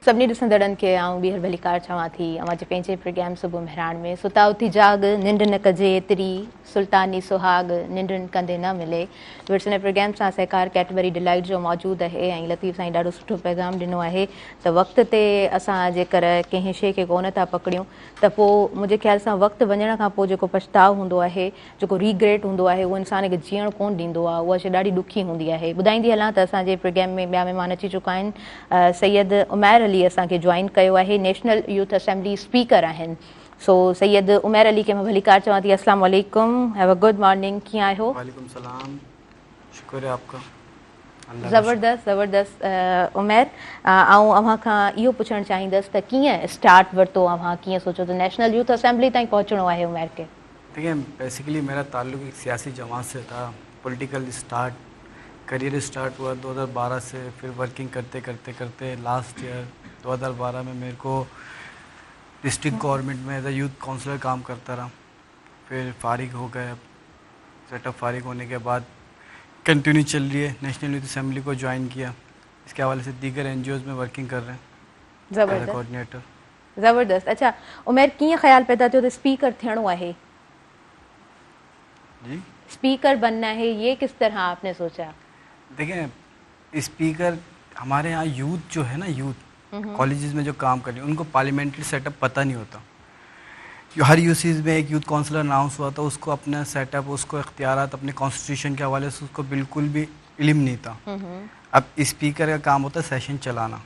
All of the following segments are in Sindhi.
سڀني ڏسندڙن کي آئون ٻيهر ڀليڪار چوان ٿي اوهان جي پنهنجي پروگرام صبح مهراڻ ۾. ستا اٿي جاڳ، ننڊ نه ڪجي ايتري، سلطاني سهاڳ، ننڊن ڪندي نه ملي. ورس هن پروگرام سان سهڪار ڪيڊبري ڊلائيٽ جو موجود آهي ۽ لطيف سائين ڏاڍو سٺو پيغام ڏنو آهي ته وقت تي اسان جيڪر ڪنهن شيء کي ڪونه ٿا پڪڙيون ته پوء منهنجي خيال سان وقت وڃڻ کان پوء جيڪو پڇتاء هوندو آهي، جيڪو ريگريٽ هوندو آهي اهو انسان کي جيئڻ ڪونه ڏيندو آهي، اها شيء ڏاڍي ڏکي هوندي آهي. ٻڌائيندي هلان ته اسان جي پروگرام ۾ ٻيا مهمان اچي چڪا آهن. سيد عمير علي اسان کي جوائن ڪيو آهي، نيشنل يوٿ اسيمبلي اسپيڪر آهن. سو سيد عمير علي کي مان ڀليڪار چوان ٿي. السلام عليڪم، هيو ا گڊ مارننگ، ڪيئن آهيو؟ وعليڪم السلام، شڪر هي آپ ڪا. زبردست زبردست عمير، آئون اوهان کان اهو پڇڻ چاهيندس ته ڪيئن اسٽارٽ ورتو اوهان، ڪيئن سوچيو ته نيشنل يوٿ اسيمبلي تائين پهچڻو آهي عمير کي؟ ديکين بيسيڪلي ميرا تعلق ايڪ سياسي جماعت سي ٿا، پوليٽيڪل اسٽارٽ ڪريئر اسٽارٽ هوا 2012 سي، ڦر ورڪنگ ڪرتي ڪرتي ڪرتي لاسٽ ايئر 2012 مين ميري ڪو ڊسٽرڪٽ گورنمينٽ مين ايز اي يوٿ ڪائونسلر ڪام ڪرتا رها، ڦر فارغ هو گئي، سيٽ اپ فارغ هوني ڪي بعد ڪنٽينيو چل رهي هي، نيشنل يوٿ اسيمبلي ڪو جوائن ڪيا، اس ڪي حوالي سي ديگر اين جي اوز مين ورڪنگ ڪر رهي هين ايز اي ڪوآرڊينيٽر. زبردست اڇا عمير ڪيئن خيال پيدا ٿيو ته اسپيڪر ٿيڻو آهي؟ جي اسپيڪر بننا هي يي ڪس طرح آپ ني سوچا؟ ديکين اسپيڪر هماري يهان يوٿ جو هي نا يوٿ ڪاليجز ۾ جو ڪام ڪر رهي ان ڪو پارليامينٽري سيٽ اپ پتا نهي هوتا هر يو سيز ۾ ايڪ يوٿ ڪائونسلر اناؤنس هوا ته اس ڪو اپنا سيٽ اپ اس ڪو اختيارات اپني ڪانسٽيٽيوشن ڪي حوالي سي اس ڪو بلڪل بي علم نهي ٿا اب اسپيڪر ڪا ڪام هوتا هي سيشن چلانا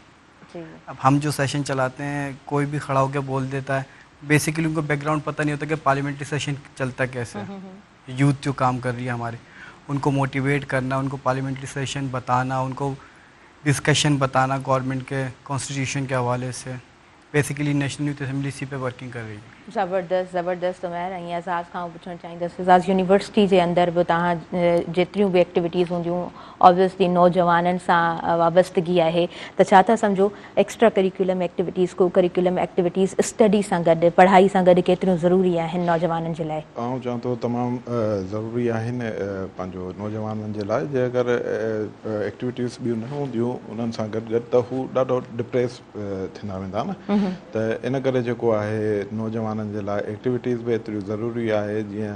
اب هم جو سيشن چلاتے هين ڪوئي بي کڙا هو ڪي بول ديتا هي بيسيڪلي ان ڪو بيڪ گرائونڊ پتا نهي هوتا ڪي پارليامينٽري سيشن چلتا ڪيسي هي يوٿ جو ڪام ڪر رهي هي هماري ان ڪو موٽيويٽ ڪرنا ان ڪو پارليامينٽري سيشن بتانا ان ڪو ڊسڪشن بتانا گورنمينٽ ڪي ڪانسٽيٽيوشن ڪي حوالي سي بيسيڪلي نيشنل يوٿ اسيمبلي اسي پي ورڪنگ ڪر رهي هي. زبردست زبردست عمير ۽ اعزاز کان آئون پڇڻ چاهيندس اعزاز يونيورسٽي جي اندر به توهان جيتريون به ايڪٽيوٽيز هونديون آبويسلي نوجوانن سان وابستگي آهي ته ڇا ٿا سمجهو extra curriculum activities co curriculum activities study سان گڏ پڙهائي سان گڏ ڪيتريون ضروري آهن نوجوانن جي لاء؟ آئون چوان ٿو تمام ضروري آهن پنهنجو نوجوانن جي لاء جي اگر ايڪٽيوٽيز ٻيون نه هونديون انهن سان گڏ گڏ ته هو ڏاڍو ڊپريس ٿيندا ويندا نه ته ان ڪري جيڪو آهي نوجوانن جي لاء ايڪٽيوٽيز به ايتريون ضروري آهي جيئن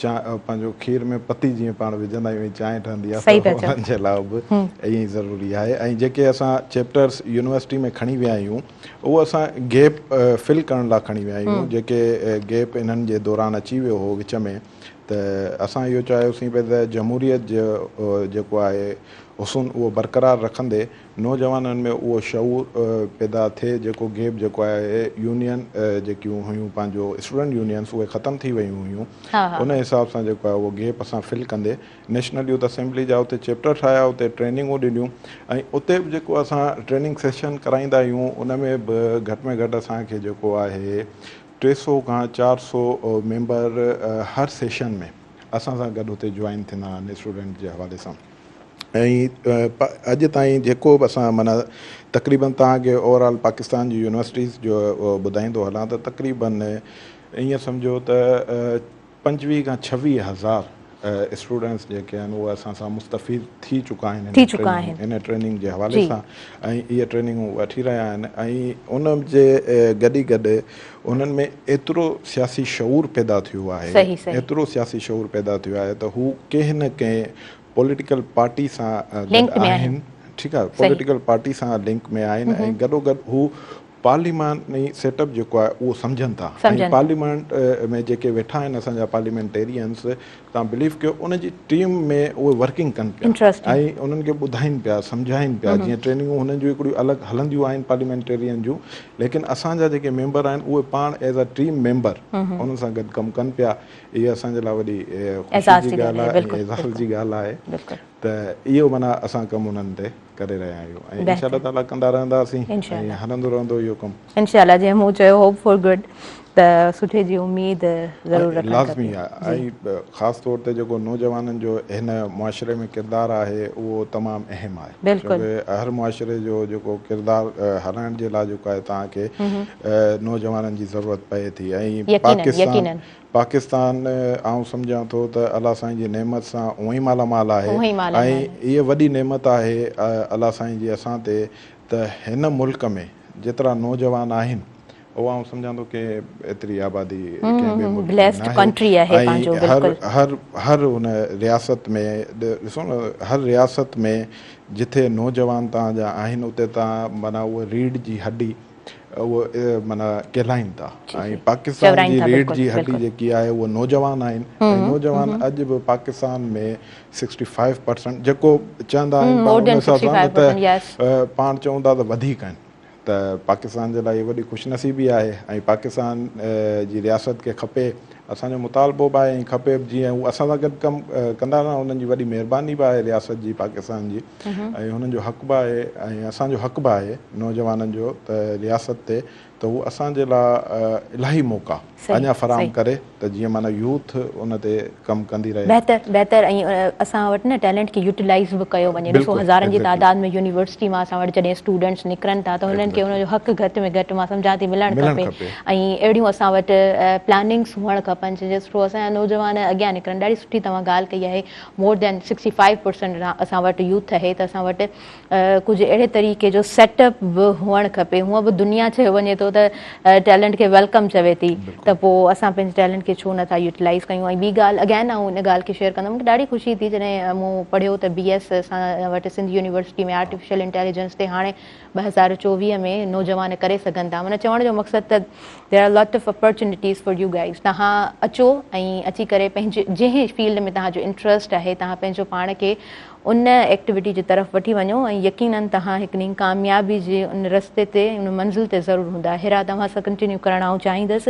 چانهه پنهنجو کير ۾ پتي جيئن پاڻ وجهندا آهيون ۽ چانهه ٺهندي آهي ته انهن جي لاء به ائين ئي ضروري آهي ۽ جيڪي اسان چيپٽرس يونيورسٽي ۾ کڻي ويا آهيون اهو اسان گيپ فل ڪرڻ لاء کڻي ويا آهيون جيڪي گيپ انهن جي دوران اچي ويو هو وچ ۾ ته اسان اهو چاهيوسين پئي ته جمهوريت جو جيڪو آهي حسن اهو برقرار رکندي نوجوانن ۾ اهو شعور پيدا ٿئي جيڪو گيپ جيڪو آهي يونين جيڪيون هيون پنهنجو اسٽوڊنٽ يونينس اهي ختم ٿي ويون هيون ان حساب سان جيڪو آهي اهو گيپ اسان فل ڪندي نيشنل يوٿ اسيمبلي جا اتي چيپٽر ٺاهيا اتي ٽريننگون ڏنيون ۽ اتي به جيڪو اسان ٽريننگ سيشن ڪرائيندا آهيون ان ۾ به گهٽ ۾ گهٽ اسان کي جيڪو آهي 300 کان 400 ميمبر هر سيشن ۾ اسان سان گڏ اتي جوائن ٿيندا آهن اسٽوڊنٽ جي حوالي سان. ۽ اڄ تائين جيڪو به اسان معنيٰ تقريبن توهان کي اوور آل پاڪستان جي يونيورسٽيز جو ٻڌائيندو هلان ته تقريبن ائين سمجهو ته 25 کان 26 هزار اسٽوڊنٽس جيڪي آهن اهي اسان سان مستفيض ٿي چڪا آهن ٿي چڪا آهن ان ٽريننگ جي حوالي سان ۽ اهي ٽريننگون وٺي رهيا آهن ۽ ان جي گڏ ئي گڏ انهن ۾ ايترو سياسي شعور پيدا ٿيو آهي ايترو سياسي شعور پيدا ٿيو آهي ته هو ڪنهن نه ڪنهن پوليٽيڪل پارٽي سان گڏ آهن ٺيڪ آهي پوليٽيڪل پارٽي سان لنڪ ۾ آهن ۽ گڏو گڏ هو پارليماني سيٽ اپ جيڪو آهي اهو سمجهن ٿا ۽ پارليمانٽ ۾ جيڪي ويٺا آهن اسان جا پارليمانٽيرينس تان بليف ڪيو ان جي ٽيم ۾ اهي ورڪنگ ڪن پيا ۽ انهن کي ٻڌائين پيا سمجهائين پيا جيئن ٽريننگون هنن جون هڪڙيون الڳ هلنديون آهن پارليمانٽيرين جون ليڪن اسان جا جيڪي ميمبر آهن اهي پاڻ ايز ا ٽيم ميمبر انهن سان گڏ ڪم ڪن پيا اها اسان جي لاء وڏي خوشي جي ڳالهه آهي ۽ اعزاز جي ڳالهه آهي ته اهو معنيٰ اسان ڪم انهن تي ڪري رهيا آهيون ۽ انشاء الله تعاليٰ ڪندا رهنداسين ۽ هلندو رهندو اهو ڪم. انشاء الله جيئن مون چيو هوپ فار گڊ ته سٺي جي اميد ضرور رکڻ کپي. لازمي آهي ۽ خاص طور تي جيڪو نوجوانن جو هن معاشري ۾ ڪردار آهي اهو تمام اهم آهي ڇو ته هر معاشري جو جيڪو ڪردار هلائڻ جي لاء جيڪو آهي توهان کي نوجوانن جي ضرورت پئي ٿي ۽ پاڪستان پاڪستان آئون سمجهان ٿو ته الله سائين جي نعمت سان اونئن ئي مالا مال آهي ۽ هيء وڏي نعمت آهي الله سائين جي اسان تي ته هن ملڪ ۾ جيترا نوجوان آهن اهو آئون سمجهان ٿو ڪي ايتري آبادي ڪنهن ٻئي ملڪ ۾ ناهي ۽ هر هر هر ان رياست ۾ ڏسو نه هر رياست ۾ جٿي نوجوان توهان جا آهن اتي توهان معنيٰ اهو ريڙ جي هڏي اهو معنيٰ ڪهلائين ٿا ۽ پاڪستان جي ريڙ جي هڏي جيڪي آهي اهو نوجوان آهن ۽ نوجوان اڄ به پاڪستان ۾ سڪسٽي فائيو پرسنٽ جيڪو چوندا آهن پاڻ ان حساب سان نه ته پاڻ چئون ٿا ته وڌيڪ آهن ته پاڪستان جي لاء اهي وڏي خوش نصيبي آهي ۽ پاڪستان جي رياست کي کپي اسان جو مطالبو به آهي ۽ کپي به جيئن هو اسان سان گڏ ڪم ڪندا رهن انهن جي وڏي مهرباني به آهي رياست جي پاڪستان جي ۽ هنن جو حق به آهي ۽ اسان جو حق به آهي نوجوانن جو ته رياست تي ته هو اسان جي لاء الاهي موقعا اڃا فراهم ڪري ته جيئن معنيٰ يوٿ ان تي ڪم ڪندي رهي. بهتر بهتر ۽ اسان وٽ نه ٽيلنٽ کي يوٽيلائيز به ڪيو وڃي ڏسو هزارن جي تعداد ۾ يونيورسٽي مان اسان وٽ جڏهن اسٽوڊنٽس نڪرن ٿا ته هنن کي ان جو حق گهٽ ۾ گهٽ مان سمجهان ٿي ملڻ کپي ۽ اهڙيون اسان وٽ پلاننگس هئڻ کپن جنهن جي ٿرو اسان جا نوجوان اڳيان نڪرن ڏاڍي سٺي توهان ڳالهه ڪئي آهي مور دين 65% اسان وٽ يوٿ آهي ته اسان وٽ ڪجهه اهڙي طريقي جو سيٽ اپ به هئڻ کپي هونء به دنيا چيو وڃي ٿو ته ٽيلنٽ کي welcome چوي ٿي ته پوء اسان پنهنجي ٽيلنٽ کي ڇو نٿا يوٽيلائز ڪيون ۽ ٻي ڳالهه اگين آئون ان ڳالهه کي شيئر ڪندم مونکي ڏاڍي خوشي ٿي جڏهن مون پڙهيو ته بي ايس اسان وٽ سنڌ يونيورسٽي ۾ آرٽيفيشل انٽيليجنس تي هاڻي 2024 ۾ نوجوان ڪري سگهن ٿا معنيٰ چوڻ جو مقصد ته there are lot of opportunities for you guys توهان اچو ۽ اچي ڪري پنهنجي جنهن فيلڊ ۾ توهان جو انٽرسٽ آهي توهان پنهنجو پاڻ کي ان ايڪٽيوٽي جي طرف وٺي وڃو ۽ يقينن توهان هڪ ڏينهن ڪاميابي جي ان رستي تي ان منزل تي ضرور هوندا. هيرا توهان سان ڪنٽينيو ڪرڻ آئون چاهيندس.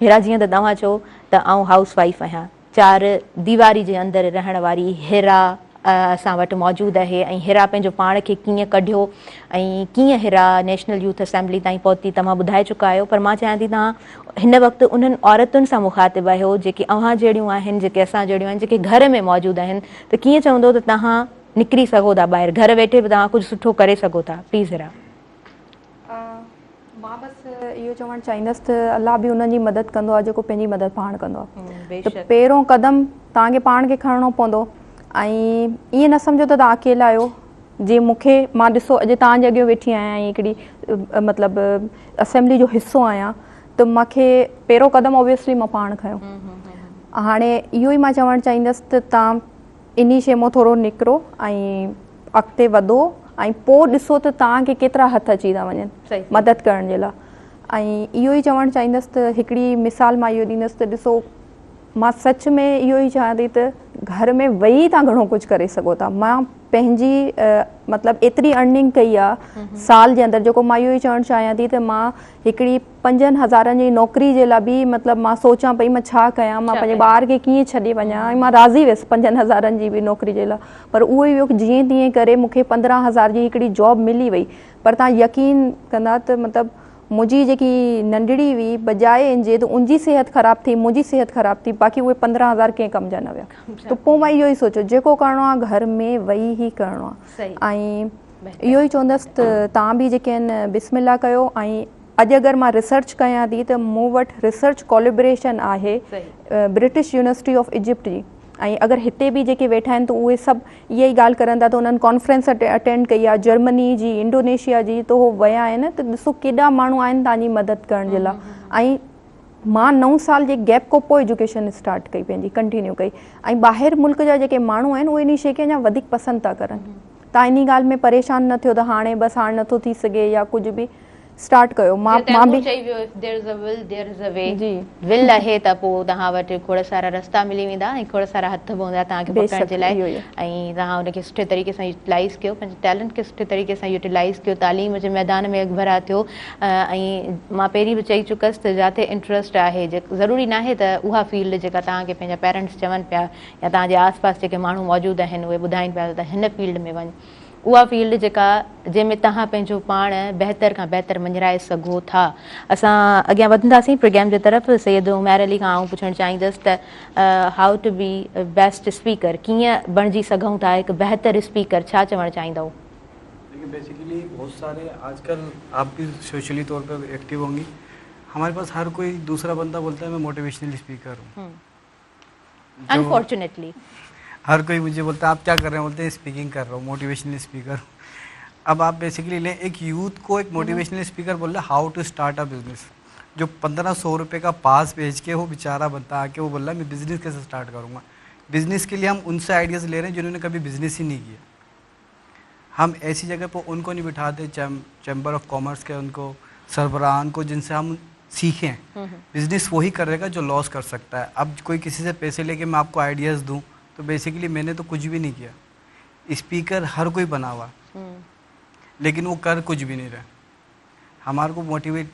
هيرا جيئن ته توهان چئو ته آئون هائوس وائيف آهيان. چار ديواري جي اندر رهڻ واري هيرا اسان وٽ موجود آهي ۽ هيرا پنهنجو پاڻ کي ڪيئن ڪڍيو ۽ ڪيئن هيرا نيشنل يوٿ اسيمبلي تائين پهتي توهان ٻڌائي چڪا آهيو پر مان چاهيان ٿي توهان هن وقت انهن عورتن سان مخاطب آهيو جيڪي اوهان جهڙيون آهن جيڪي اسان جهڙيون آهن جيڪي گهر ۾ موجود آهن ته ڪيئن چوندو ته توهان نڪري سگهو ٿا ٻاهر گهر ويٺي به توهان ڪجهه سٺو ڪري سگهو ٿا پليز هيرا. مان بس اهو چوڻ چاهيندس ته الله به انهن جي مدد ڪندو آهي جيڪو پنهنجي مدد پاڻ ڪندو آهي ته پهريون قدم توهان کي پاڻ کي کڻڻو پوندو ۽ ائين نه سمجهو ته توهان اڪيلا آهيو جي مون کي مان ڏسو اڄ توهان جي اڳيان ويٺي آهيان ۽ هڪڙي مطلب اسيمبلي جو حصو آهيان ته مان کي پهريون قدم اوبويسلي مان پاڻ کنيو هاڻي اهو ئي مان چوڻ چاهيندس ته توهان انهي شيء مان ٿورو نڪرو ۽ اڳتي وڌو ۽ پوء ڏسو ته توهان کي ڪيترا هٿ اچي ٿا وڃن مدد ڪرڻ جي لاء ۽ اهو ئي چوڻ چاهيندس ته هڪڙي مثال مان اهو ڏيندس ته ڏسو مان سچ ۾ اهو ئي چاهيان ٿي ته گهر ۾ ويهي توهان گهڻو ڪجهه ڪري سگهو ٿا مان پنهنجي مطلب ايتري ارننگ ڪئي آ سال جي اندر جيڪو مان اهو ئي چوڻ چاهيان ٿي ته مان هڪڙي پنجن هزارن جي نوڪري جي لاء به مطلب مان سوچان پئي مان ڇا ڪيان مان پنهنجي ٻار کي ڪيئن ڇڏي وڃان ۽ مان راضي هيس پنجن هزارن جي به نوڪري جي لاء پر اهو ئي ويو جيئن تيئن ڪري مون کي پندرهن هزار جي هڪڙي جاب ملي وئي پر تان يقين ڪندا ته مطلب منهنجي جيڪي ننڍڙي هئي بجاء ان جي ته ان جي صحت خراب ٿي منهنجي صحت خراب ٿي باقي اهي 15 هزار ڪنهن ڪم جا نه ويا ته پوء مان اهو ئي سوچيو جيڪو ڪرڻو آهي گهر ۾ ويهي ئي ڪرڻو آهي ۽ اهو ئي چوندس ته توهان به جيڪي آهن بسم الله ڪيو ۽ اڄ اگر مان ريسرچ ڪيان ٿي ته مون وٽ ريسرچ ڪوليبريشن آهي برٽش يونيورسٽي آف ايجپٽ جي ۽ اگر هتي به جيڪي ويٺا آهن ته اهي سڀ اها ئي ڳالهه ڪرن ٿا ته انهن ڪانفرنس اٽينڊ ڪئي آهي جرمني جي انڊونيشيا جي ته هو ويا آهن ته ڏسو ڪيڏا ماڻهو آهن توهان جي مدد ڪرڻ جي لاء ۽ مان نو سال جي گيپ کان پوء ايجوڪيشن اسٽارٽ ڪئي پنهنجي ڪنٽينيو ڪئي ۽ ٻاهر ملڪ جا جيڪي ماڻهو آهن اهي انهي شيء کي اڃا وڌيڪ پسند ٿا ڪرن تان انهي ڳالهه ۾ پريشان نه ٿيو ته هاڻي بس هاڻي نٿو ٿي سگهي يا ڪجهه به اسٽارٽ ڪيو مان مان به چئي ويو if there is a will there is a way جي ول آهي ته پوء توهان وٽ کوڙ سارا رستا ملي ويندا ۽ کوڙ سارا هٿ به هوندا توهان کي پڪڙڻ جي لاء ۽ توهان ان کي سٺي طريقي سان يوٽيلائز ڪيو پنهنجي ٽيلنٽ کي سٺي طريقي سان يوٽيلائز ڪيو تعليم جي ميدان ۾ اڳڀرا ٿيو ۽ مان پهرين به چئي چڪس ته جاٿي انٽرسٽ آهي ضروري ناهي ته اها فيلڊ جيڪا توهان کي پنهنجا پيرنٽس چون پيا يا توهان جي آس پاس جيڪي ماڻهو موجود آهن اهي ٻڌائين پيا ته هن فيلڊ ۾ وڃ اها فيلڊ جيڪا جنهن ۾ توهان پنهنجو پاڻ بهتر کان بهتر مڃرائي سگهو ٿا. اسان اڳيان وڌنداسين پروگرام جي طرف سيد عمير علي کان آئون پڇڻ چاهيندس ته how to be best speaker ڪيئن بڻجي سگهون ٿا هڪ بهتر اسپيڪر ڇا چوڻ چاهيندؤ؟ देखिए बेसिकली बहुत सारे आजकल आप भी सोशली तौर पे एक्टिव होंगी हमारे पास हर कोई दूसरा बंदा बोलता है मैं मोटिवेशनल स्पीकर हूँ अनफॉर्चुनेटली हर कोई मुझे बोलता है आप क्या कर रहे हैं बोलते हैं स्पीकिंग कर रहा हूँ मोटिवेशनल स्पीकर हूँ। अब आप बेसिकली लें, एक यूथ को एक मोटिवेशनल स्पीकर बोल रहा है how to start a business, जो 1500 रुपये का पास बेच के वो बेचारा बंदा आके वो बोल रहा है मैं बिज़नेस कैसे स्टार्ट करूँगा। बिज़नेस के लिए हम उनसे आइडियाज़ ले रहे हैं जिन्होंने कभी बिज़नेस ही नहीं किया। हम ऐसी जगह पर उनको नहीं बिठाते, चैम्बर ऑफ कॉमर्स के उनको सरबराहान को, जिनसे हम सीखें। बिज़नेस वही करेगा जो लॉस कर सकता है। अब कोई किसी से पैसे लेके मैं आपको आइडियाज़ दूँ तो बेसिकली मैंने तो कुछ भी नहीं किया। स्पीकर हर कोई बना हुआ, लेकिन वो कर कुछ भी नहीं रहे। हमारे को मोटिवेट,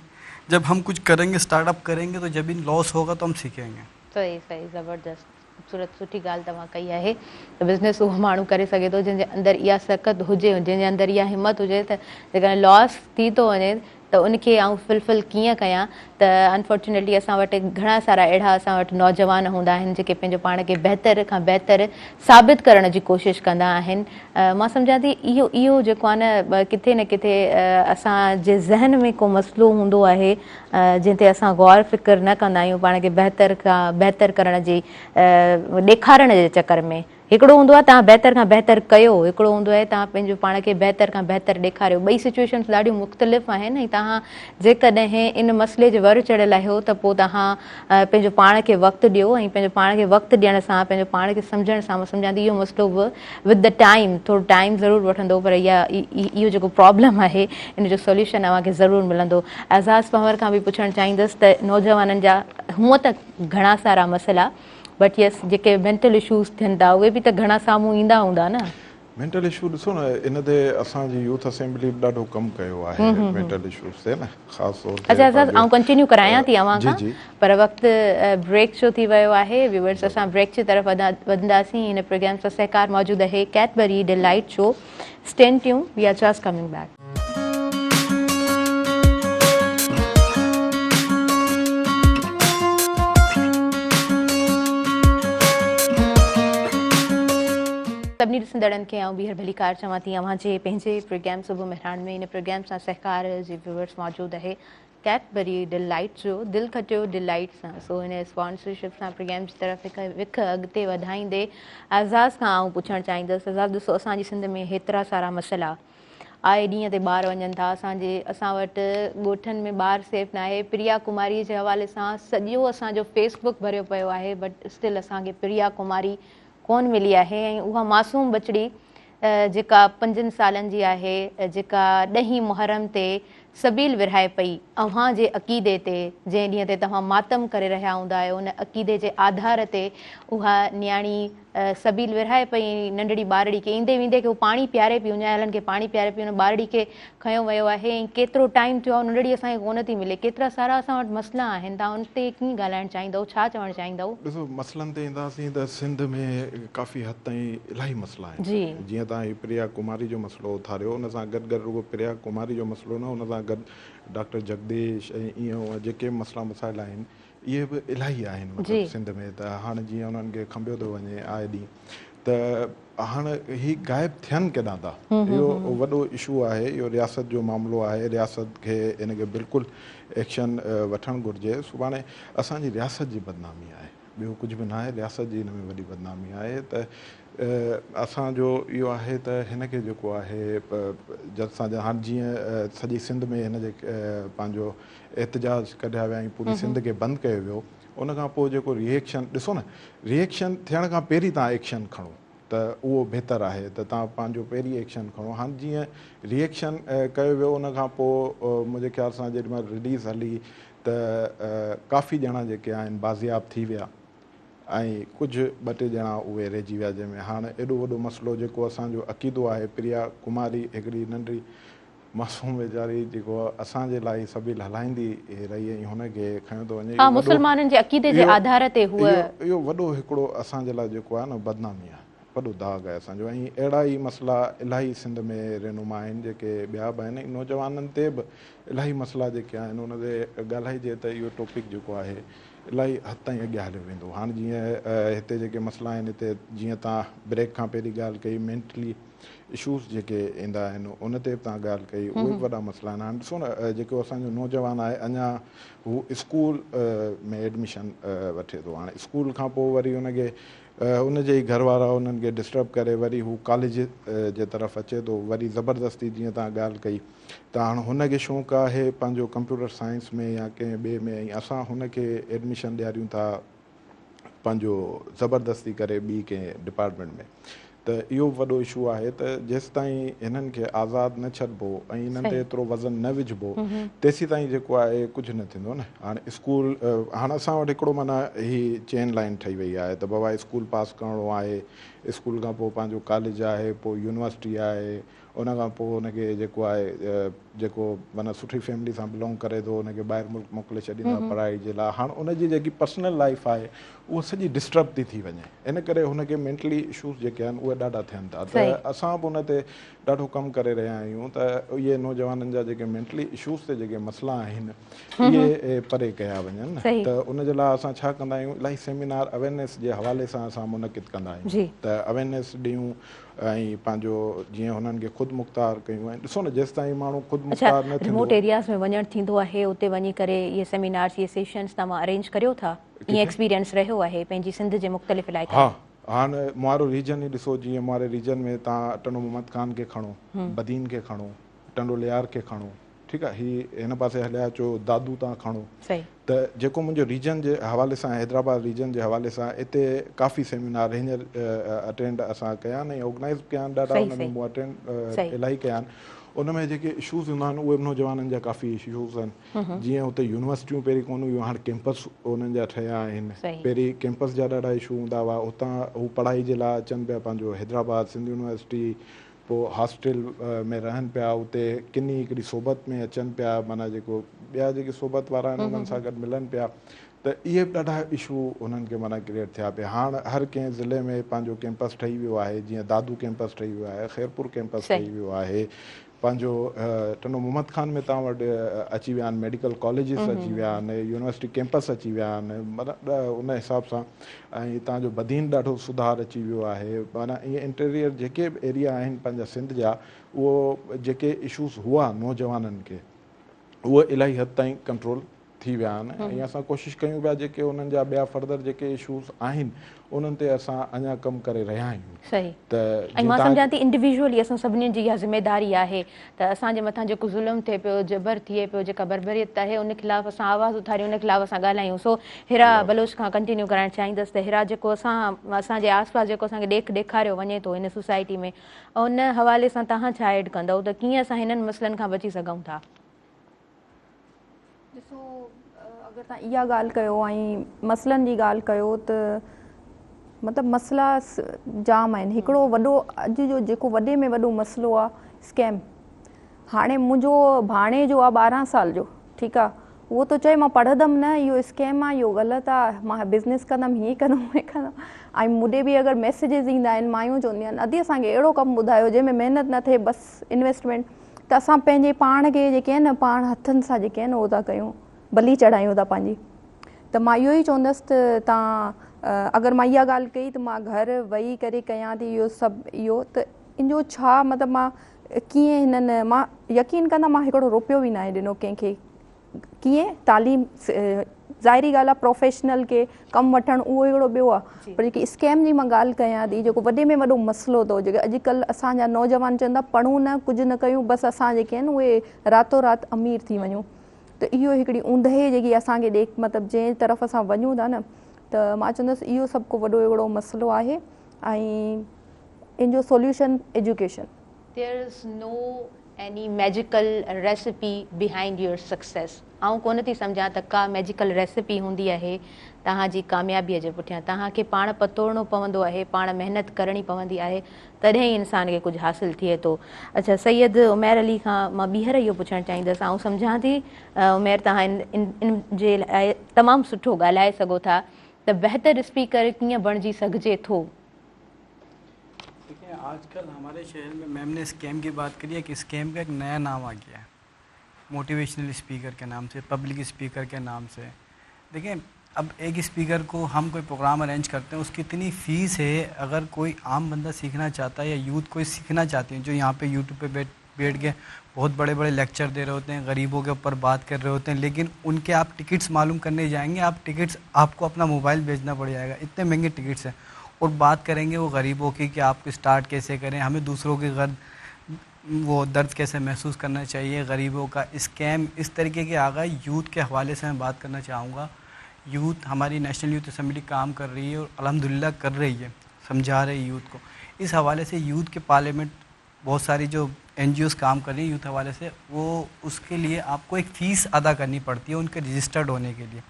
जब हम कुछ करेंगे, स्टार्टअप करेंगे, तो जब लॉस होगा तो हम सीखेंगे। सही सही, ज़बरदस्त, ख़ूबसूरत, सुठी ॻाल्हि तव्हां कई आहे त बिज़नेस उहो माण्हू करे सघे थो जंहिंजे अंदरि इहा सकत हुजे, जंहिंजे अंदरि इहा हिमत हुजे त जेकॾहिं लॉस थी थो वञे त उनखे आउं फुलफिल कीअं कयां। त अनफॉर्चुनेटली असां वटि घणा सारा अहिड़ा असां वटि नौजवान हूंदा आहिनि जेके पंहिंजो पाण खे बहितर खां बहितर साबित करण जी कोशिशि कंदा आहिनि। मां सम्झां थी इहो इहो जेको आहे न, किथे न किथे असांजे ज़हन में को मसइलो हूंदो आहे जंहिं ते असां गौर फ़िक्र न कंदा आहियूं। पाण खे बहितर खां बहितर करण जी ॾेखारण जे चक्कर में हिकिड़ो हूंदो आहे तव्हां बहितर खां बहितर कयो, हिकिड़ो हूंदो आहे तव्हां पंहिंजो पाण खे बहितर खां बहितर ॾेखारियो। ॿई सिचुएशन्स ॾाढियूं मुख़्तलिफ़ आहिनि ऐं तव्हां जेकॾहिं इन मसइले जे वर चढ़ियल आहियो त पोइ तव्हां पंहिंजो पाण खे वक़्तु ॾियो ऐं पंहिंजो पाण खे वक़्तु ॾियण सां, पंहिंजो पाण खे सम्झण सां, मां सम्झां थी इहो मसइलो बि विद the time थोरो टाइम ज़रूरु वठंदो, पर इहा इहो जेको प्रॉब्लम आहे इन जो सोल्यूशन तव्हांखे ज़रूरु मिलंदो। एज़ाज़ पंवर खां बि पुछणु चाहींदुसि त नौजवाननि जा हूअं त घणा सारा मसइला, बट यस जेके मेंटल इशूज़ थियनि था उहे बि त घणा साम्हूं ईंदा हूंदा न? मेंटल इशू ॾिसो न, इन ते असांजी यूथ असेंबली बि ॾाढो कमु कयो आहे मेंटल इशूज़ ते न, ख़ासि तौर ते। अच्छा एज़ाज़, आउं कंटिन्यू करायां थी अव्हां खां, पर वक़्तु ब्रेक जो थी वियो आहे। व्यूअर्स, असां ब्रेक जी तरफ़ वधंदासीं। हिन प्रोग्राम सां सहकार मौजूदु आहे कैडबरी डिलाइट जो। Stay tuned, we are just coming back. सभिनी ॾिसंदड़नि खे आउं ॿीहर भलीकार चवां थी अव्हां जे पंहिंजे प्रोग्राम सुबुह मेहरान में। इन प्रोग्राम सां सहकार जे व्यूअर्स मौजूदु आहे कैडबरी डिलाइट जो, दिलि खटियो डिलाइट सां। सो हिन स्पॉन्सरशिप सां प्रोग्राम जी तरफ़ हिकु विख अॻिते वधाईंदे एज़ाज़ खां आउं पुछणु चाहींदुसि। एज़ाज़, ॾिसो असांजी सिंध में हेतिरा सारा मसइला आए ॾींहं ते ॿार वञनि था, असां वटि ॻोठनि में ॿार सेफ़ न आहे। प्रिया कुमारी जे हवाले सां सॼो असांजो फेसबुक भरियो पियो आहे, बट स्टिल असांखे प्रिया कुमारी कोन मिली आहे। ऐं उहा मासूम बचड़ी जेका 5 सालनि जी आहे, जेका 10 मुहर्रम ते सबील विरहाए पई अव्हां जे अक़ीदे ते, जंहिं ॾींहं ते तव्हां मातम करे रहिया हूंदा आहियो, उन अक़ीदे जे आधार ते उहा नियाणी सबील विरहाए पई। नंढड़ी ॿारड़ी खे ईंदे वेंदे खे पाणी पीआरे पई, उञायलनि खे पाणी पीआरे पई, उन ॿारड़ी खे खयो वियो आहे ऐं केतिरो टाइम थियो आहे नंढड़ी असांखे कोन थी मिले। केतिरा सारा असां वटि मसइला आहिनि, तव्हां उन ते कीअं ॻाल्हाइणु चाहींदव, छा चवणु चाहींदव? ॾिसो, मसइलनि ते ईंदासीं त सिंध में काफ़ी हद ताईं इलाही मसइला आहिनि। जीअं तव्हां हीउ प्रिया कुमारी जो मसइलो उथारियो, उन सां गॾु गॾु रुॻो प्रिया कुमारी जो मसइलो न, उन सां गॾु डॉक्टर जगदीश ऐं ईअं जेके मसइला मसाइल आहिनि इहे बि इलाही आहिनि। मतिलबु सिंध में त हाणे जीअं उन्हनि खे खंबियो थो वञे आए ॾींहुं, त हाणे ही ग़ाइब थियनि केॾां था, इहो वॾो इशू आहे। इहो रियासत जो मामिलो आहे, रियासत खे इन खे बिल्कुलु एक्शन वठणु घुरिजे। सुभाणे असांजी रियासत जी बदनामी आहे, ॿियो कुझु बि न आहे, रियासत जी हिन में वॾी बदनामी आहे। त असांजो इहो आहे त हिन खे जेको आहे जल्द सां जल्द, हाणे जीअं सॼी सिंध में हिन जे पंहिंजो एहतजाज कढिया विया ऐं पूरी सिंध खे बंदि कयो वियो, उन खां पोइ जेको रिएक्शन ॾिसो न, रिएक्शन थियण खां पहिरीं तव्हां एक्शन खणो त उहो बहितर आहे, त तव्हां पंहिंजो पहिरीं एक्शन खणो। हाणे जीअं रिएक्शन कयो वियो, उन खां पोइ मुंहिंजे ख़्याल सां जेॾी महिल रिलीज़ हली त काफ़ी ॼणा जेके आहिनि बाज़ियाब थी विया ऐं कुझु ॿ टे ॼणा उहे रहिजी विया, जंहिंमें हाणे एॾो वॾो मसइलो जेको असांजो अक़ीदो आहे, प्रिया कुमारी हिकिड़ी नंढड़ी मासूम वीचारी जेको असांजे लाइ सबील हलाईंदी रही ऐं हुनखे खयो थो वञे, मुसलमाननि जे अक़ीदे जे आधार ते हूअ, इहो वॾो हिकिड़ो असांजे लाइ जेको आहे न बदनामी आहे, वॾो दाग़ आहे असांजो। ऐं अहिड़ा ई मसइला इलाही सिंध में रहनुमा आहिनि जेके ॿिया बि आहिनि, ऐं नौजवाननि ते बि इलाही मसइला जेके आहिनि उन ते ॻाल्हाइजे त इहो टॉपिक जेको आहे इलाही हद ताईं अॻियां हलियो वेंदो। हाणे जीअं हिते जेके मसइला आहिनि, हिते जीअं तव्हां ब्रेक खां पहिरीं ॻाल्हि कई, मेंटली اشوز جيڪي ايندا آهن ان تي به توهان ڳالهه ڪئي اهي به وڏا مسئلا آهن. هاڻي ڏسو نه جيڪو اسان جو نوجوان آهي اڃا هو اسڪول ۾ ايڊميشن وٺي ٿو، هاڻي اسڪول کان پوء وري ان کي ان جي ئي گهر وارا انهن کي ڊسٽرب ڪري وري هو ڪاليج جي طرف اچي ٿو، وري زبردستي جيئن توهان ڳالهه ڪئي ته هاڻ هن کي شوق آهي پنهنجو ڪمپيوٽر سائنس ۾ يا ڪنهن ٻئي ۾ ۽ اسان هن کي ايڊميشن ڏياريون ٿا پنهنجو زبردستي ڪري ٻي ڪنهن ڊپارٽمينٽ ۾ ته اهو به وڏو اشو آهي ته جيستائين هنن کي آزاد نه ڇڏبو ۽ انهن تي ايترو وزن نه وجهبو تيسيتائين جيڪو آهي ڪجهه نه ٿيندو نه. هاڻي اسڪول هاڻ اسان وٽ هڪڙو معنيٰ هي چين لائين ٺهي وئي آهي ته بابا اسڪول پاس ڪرڻو آهي، اسڪول کان پوء پنهنجو ڪاليج آهي، پوء يونيورسٽي آهي، ان کان پوء ان کي جيڪو آهي جيڪو معنيٰ سٺي فيملي سان بلونگ ڪري ٿو ان کي ٻاهر ملڪ موڪلي ڇڏيندا پڙهائي جي لاء. هاڻ ان جي جيڪي پرسنل لائيف آهي اها سڄي ڊسٽرب ٿي ٿي وڃي ان ڪري هن کي مينٽلي اشوز جيڪي آهن اهي ڏاڍا ٿين ٿا ته اسان به ان تي ڏاڍو ڪم ڪري رهيا آهيون ته اهي نوجوانن جا جيڪي مينٽلي اشوز تي جيڪي مسئلا آهن اهي پري ڪيا وڃن ته ان جي لاء اسان ڇا ڪندا آهيون الاهي سيمينار اويرنيس جي حوالي سان اسان منعقد ڪندا آهيون ته اويرنيس ڏيون ۽ پنهنجو جيئن هنن کي خود مختار ڪيون ۽ ڏسو نه جيستائين ماڻهو خود مختار نه ٿيندو. ريموٽ ايرياز ۾ وڃڻ ٿيندو آهي اتي وڃي ڪري اهي سيمينارز اهي سيشنز توهان ارينج ڪريو ٿا ائين ايڪسپيرينس رهيو آهي پنهنجي سنڌ جي مختلف علائقن ها هاڻ مون وارو ريجن ئي ڏسو جيئن مون واري ريجن ۾ توهان ٽنڊو محمد خان کي کڻو بدين کي کڻو ٽنڊو ليار کي کڻو ٺيڪ آ هي هن پاسي هليا اچو دادو تان کڻو ته جيڪو منهنجو ريجن جي حوالي سان حيدرآباد ريجن جي حوالي سان اتي ڪافي سيمينار هينئر اٽينڊ اسان ڪيا آهن ۽ آرگنائز به ڪيا آهن ڏاڍا ان ۾ مون اٽينڊ الاهي ڪيا آهن ان ۾ جيڪي اشوز هوندا آهن اهي نوجوانن جا ڪافي اشوز آهن جيئن اتي يونيورسٽيون پهرين ڪونه هيون هاڻ ڪيمپس انهن جا ٺهيا آهن پهرين ڪيمپس جا ڏاڍا اشو هوندا هئا اتان هو پڙهائي جي لاء اچن پيا پنهنجو حيدرآباد سنڌ يونيورسٽي پوء هاسٽل ۾ رهن پيا اتي ڪني هڪڙي صحبت ۾ اچن پيا معنيٰ جيڪو ٻيا جيڪي صحبت وارا آهن انهن سان گڏ ملن پيا ته اهي به ڏاڍا اشو انهن کي معنيٰ ڪريئيٽ ٿيا پيا هاڻ هر ڪنهن ضلعي ۾ پنهنجو ڪيمپس ٺهي ويو آهي جيئن دادو ڪيمپس ٺهي ويو آهي خيرپور ڪيمپس ٺهي ويو آهي پنهنجو ٽنڊو محمد خان ۾ توهان وٽ اچي ويا آهن ميڊيڪل ڪاليجز اچي ويا آهن يونيورسٽي ڪيمپس اچي ويا آهن معنيٰ ان حساب سان ۽ هتان جو بدين ڏاڍو سڌار اچي ويو آهي معنيٰ ائين انٽيريئر جيڪي به ايريا آهن پنهنجا سنڌ جا اهو جيڪي اشوز هئا نوجوانن کي اهي الاهي حد تائين ڪنٽرول ٿي ويا آهن ۽ اسان ڪوشش ڪيون پيا جيڪي انهن جا ٻيا فردر جيڪي اشوز آهن انهن تي اسان اڃا ڪم ڪري رهيا آهيون. صحيح ته ۽ مان سمجهان ٿي انڊيويجوئلي اسان سڀني جي اها ذميداري آهي ته اسان جي مٿان جيڪو ظلم ٿئي پيو جبر ٿئي پيو جيڪا بربريت آهي ان خلاف اسان آواز اٿاريون ان خلاف اسان ڳالهايون سو هيرا بلوچ کان ڪنٽينيو ڪرائڻ چاهيندس ته هيرا جيڪو اسان اسان جي آس پاس جيڪو اسان کي ڏيک ڏيکاريو وڃي ٿو هن سوسائٽي ۾ ان حوالي سان توهان ڇا ايڊ ڪندؤ ته ڪيئن اسان هنن مسئلن کان بچي سگهون ٿا. ڏسو اگر توهان اها ڳالهه ڪيو ۽ مسئلن جي ڳالهه ڪيو ته مطلب مسئلا جام آهن هڪڙو وڏو اڄ جو جيڪو وڏي ۾ وڏو مسئلو آهي اسڪيم هاڻي منهنجو ڀاڻيجو آهي 12 سال جو ٺيڪ آهي اهو ٿو چئي مان پڙهندم نه اهو اسڪيم آهي اهو غلط آهي مان بزنس ڪندم هيئن ڪندم هونئن ڪندم ۽ مون ڏي به اگر ميسيجز ايندا آهن مايون چونديون آهن ادي اسان کي اهڙو ڪم ٻڌايو جنهن ۾ محنت نه ٿئي بس انويسٽمينٽ ته اسان پنهنجي پاڻ کي جيڪي آهن نه پاڻ هٿن سان جيڪي آهن اهو ٿا ڪيون بلي چڙهايون ٿا پنهنجي ته مان اهو ئي چوندس ته تان اگر مان اها ڳالهه ڪئي ته مان گهر ويهي ڪري ڪيان ٿي اهو سڀ اهو ته ان جو ڇا مطلب مان ڪيئن هنن مان يقين ڪندا مان هڪڙو روپيو به ناهي ڏنو ڪنهن کي ڪيئن تعليم ظاهري ڳالهه آهي پروفيشنل کي ڪم وٺڻ اهو هڪڙو ٻيو آهي پر جيڪي اسڪيم جي مان ڳالهه ڪيان ٿي جيڪو وڏي ۾ وڏو مسئلو اٿو جيڪي اڄڪلهه اسان جا نوجوان چون ٿا پڙهون نه ڪجهه نه ڪيون بس اسان جيڪي آهن اهي راتو رات امير ٿي وڃون ته اهو هڪڙي اوندهي جيڪي اسان کي ڏيک مطلب جنهن طرف اسان وڃون ٿا نه ته مان چوندس اهو سڀ کان وڏو هڪڙو مسئلو آهي ۽ ان جو solution education. There is no any magical recipe behind your success آئون ڪونه ٿي سمجهان ته ڪا ميجيڪل ريسيپي هوندي آهي توهان جي ڪاميابيء جي پٺيان. توهان کي پاڻ پتوڙڻو پوندو آهي، پاڻ محنت ڪرڻي پوندي آهي تڏهن ئي انسان کي ڪجهه حاصل ٿئي ٿو. اڇا سيد عمير علي کان مان ٻيهر اهو پڇڻ چاهيندس، آئون سمجهان ٿي عمير توهان ان جي لاء تمام سٺو ڳالهائي سگهو ٿا ته بهتر اسپيڪر ڪيئن بڻجي سگهجي ٿو؟ دیکھیں آج کل ہمارے شہر میں میم نے اسکیم کی بات کری ہے کہ اسکیم کا ایک نیا نام آ گیا ہے موٹیویشنل اسپیکر کے نام سے، پبلک اسپیکر کے نام سے۔ دیکھیں अब एक स्पीकर को हम कोई प्रोग्राम अरेंज करते हैं, उसकी इतनी फ़ीस है, अगर कोई आम बंदा सीखना चाहता है या यूथ कोई सीखना चाहती है, जो यहाँ पे यूट्यूब पे बैठ बैठ के बहुत बड़े बड़े लेक्चर दे रहे होते हैं, गरीबों के ऊपर बात कर रहे होते हैं, लेकिन उनके आप टिकट्स मालूम करने जाएंगे, आप टिकट्स आपको अपना मोबाइल बेचना पड़ जाएगा, इतने महंगे टिकट्स हैं। और बात करेंगे वो गरीबों की कि आप स्टार्ट कैसे करें, हमें दूसरों के गर्द वो दर्द कैसे महसूस करना चाहिए, गरीबों का स्कैम इस तरीके के आ गए। यूथ के हवाले से मैं बात करना चाहूँगा, यूथ हमारी नेशनल यूथ असम्बली काम कर रही है और अल्हम्दुलिल्लाह कर रही है, समझा रही है यूथ को। इस हवाले से यूथ के पार्लियामेंट बहुत सारी जो एनजीओज़ काम कर रही हैं यूथ हवाले से, वो उसके लिए आपको एक फ़ीस अदा करनी पड़ती है उनके रजिस्टर्ड होने के लिए।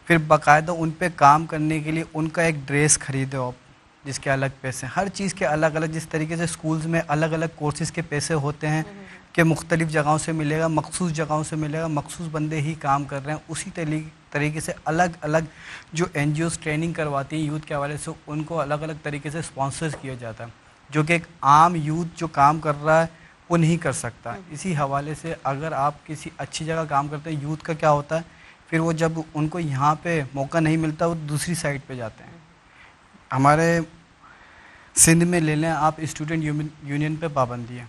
फिर बाकायदा उन पे काम करने के लिए उनका एक ड्रेस ख़रीदो आप, जिसके अलग पैसे, हर चीज़ के अलग अलग, जिस तरीके से स्कूल्स में अलग अलग कोर्सेज़ के पैसे होते हैं कि मुख्तलिफ़ जगहों से मिलेगा, मखसूस जगहों से मिलेगा, मखसूस बंदे ही काम कर रहे हैं, उसी तरीके से अलग अलग जो एनजीओज़ ट्रेनिंग करवाती हैं यूथ के हवाले से, उनको अलग अलग तरीके से स्पॉन्सर किया जाता है, जो कि एक आम यूथ जो काम कर रहा है वो नहीं कर सकता। इसी हवाले से अगर आप किसी अच्छी जगह काम करते हैं, यूथ का क्या होता है फिर वो जब उनको यहाँ पे मौका नहीं मिलता वो दूसरी साइड पे जाते हैं। हमारे सिंध में ले लें आप, स्टूडेंट यूनियन पे पाबंदी है,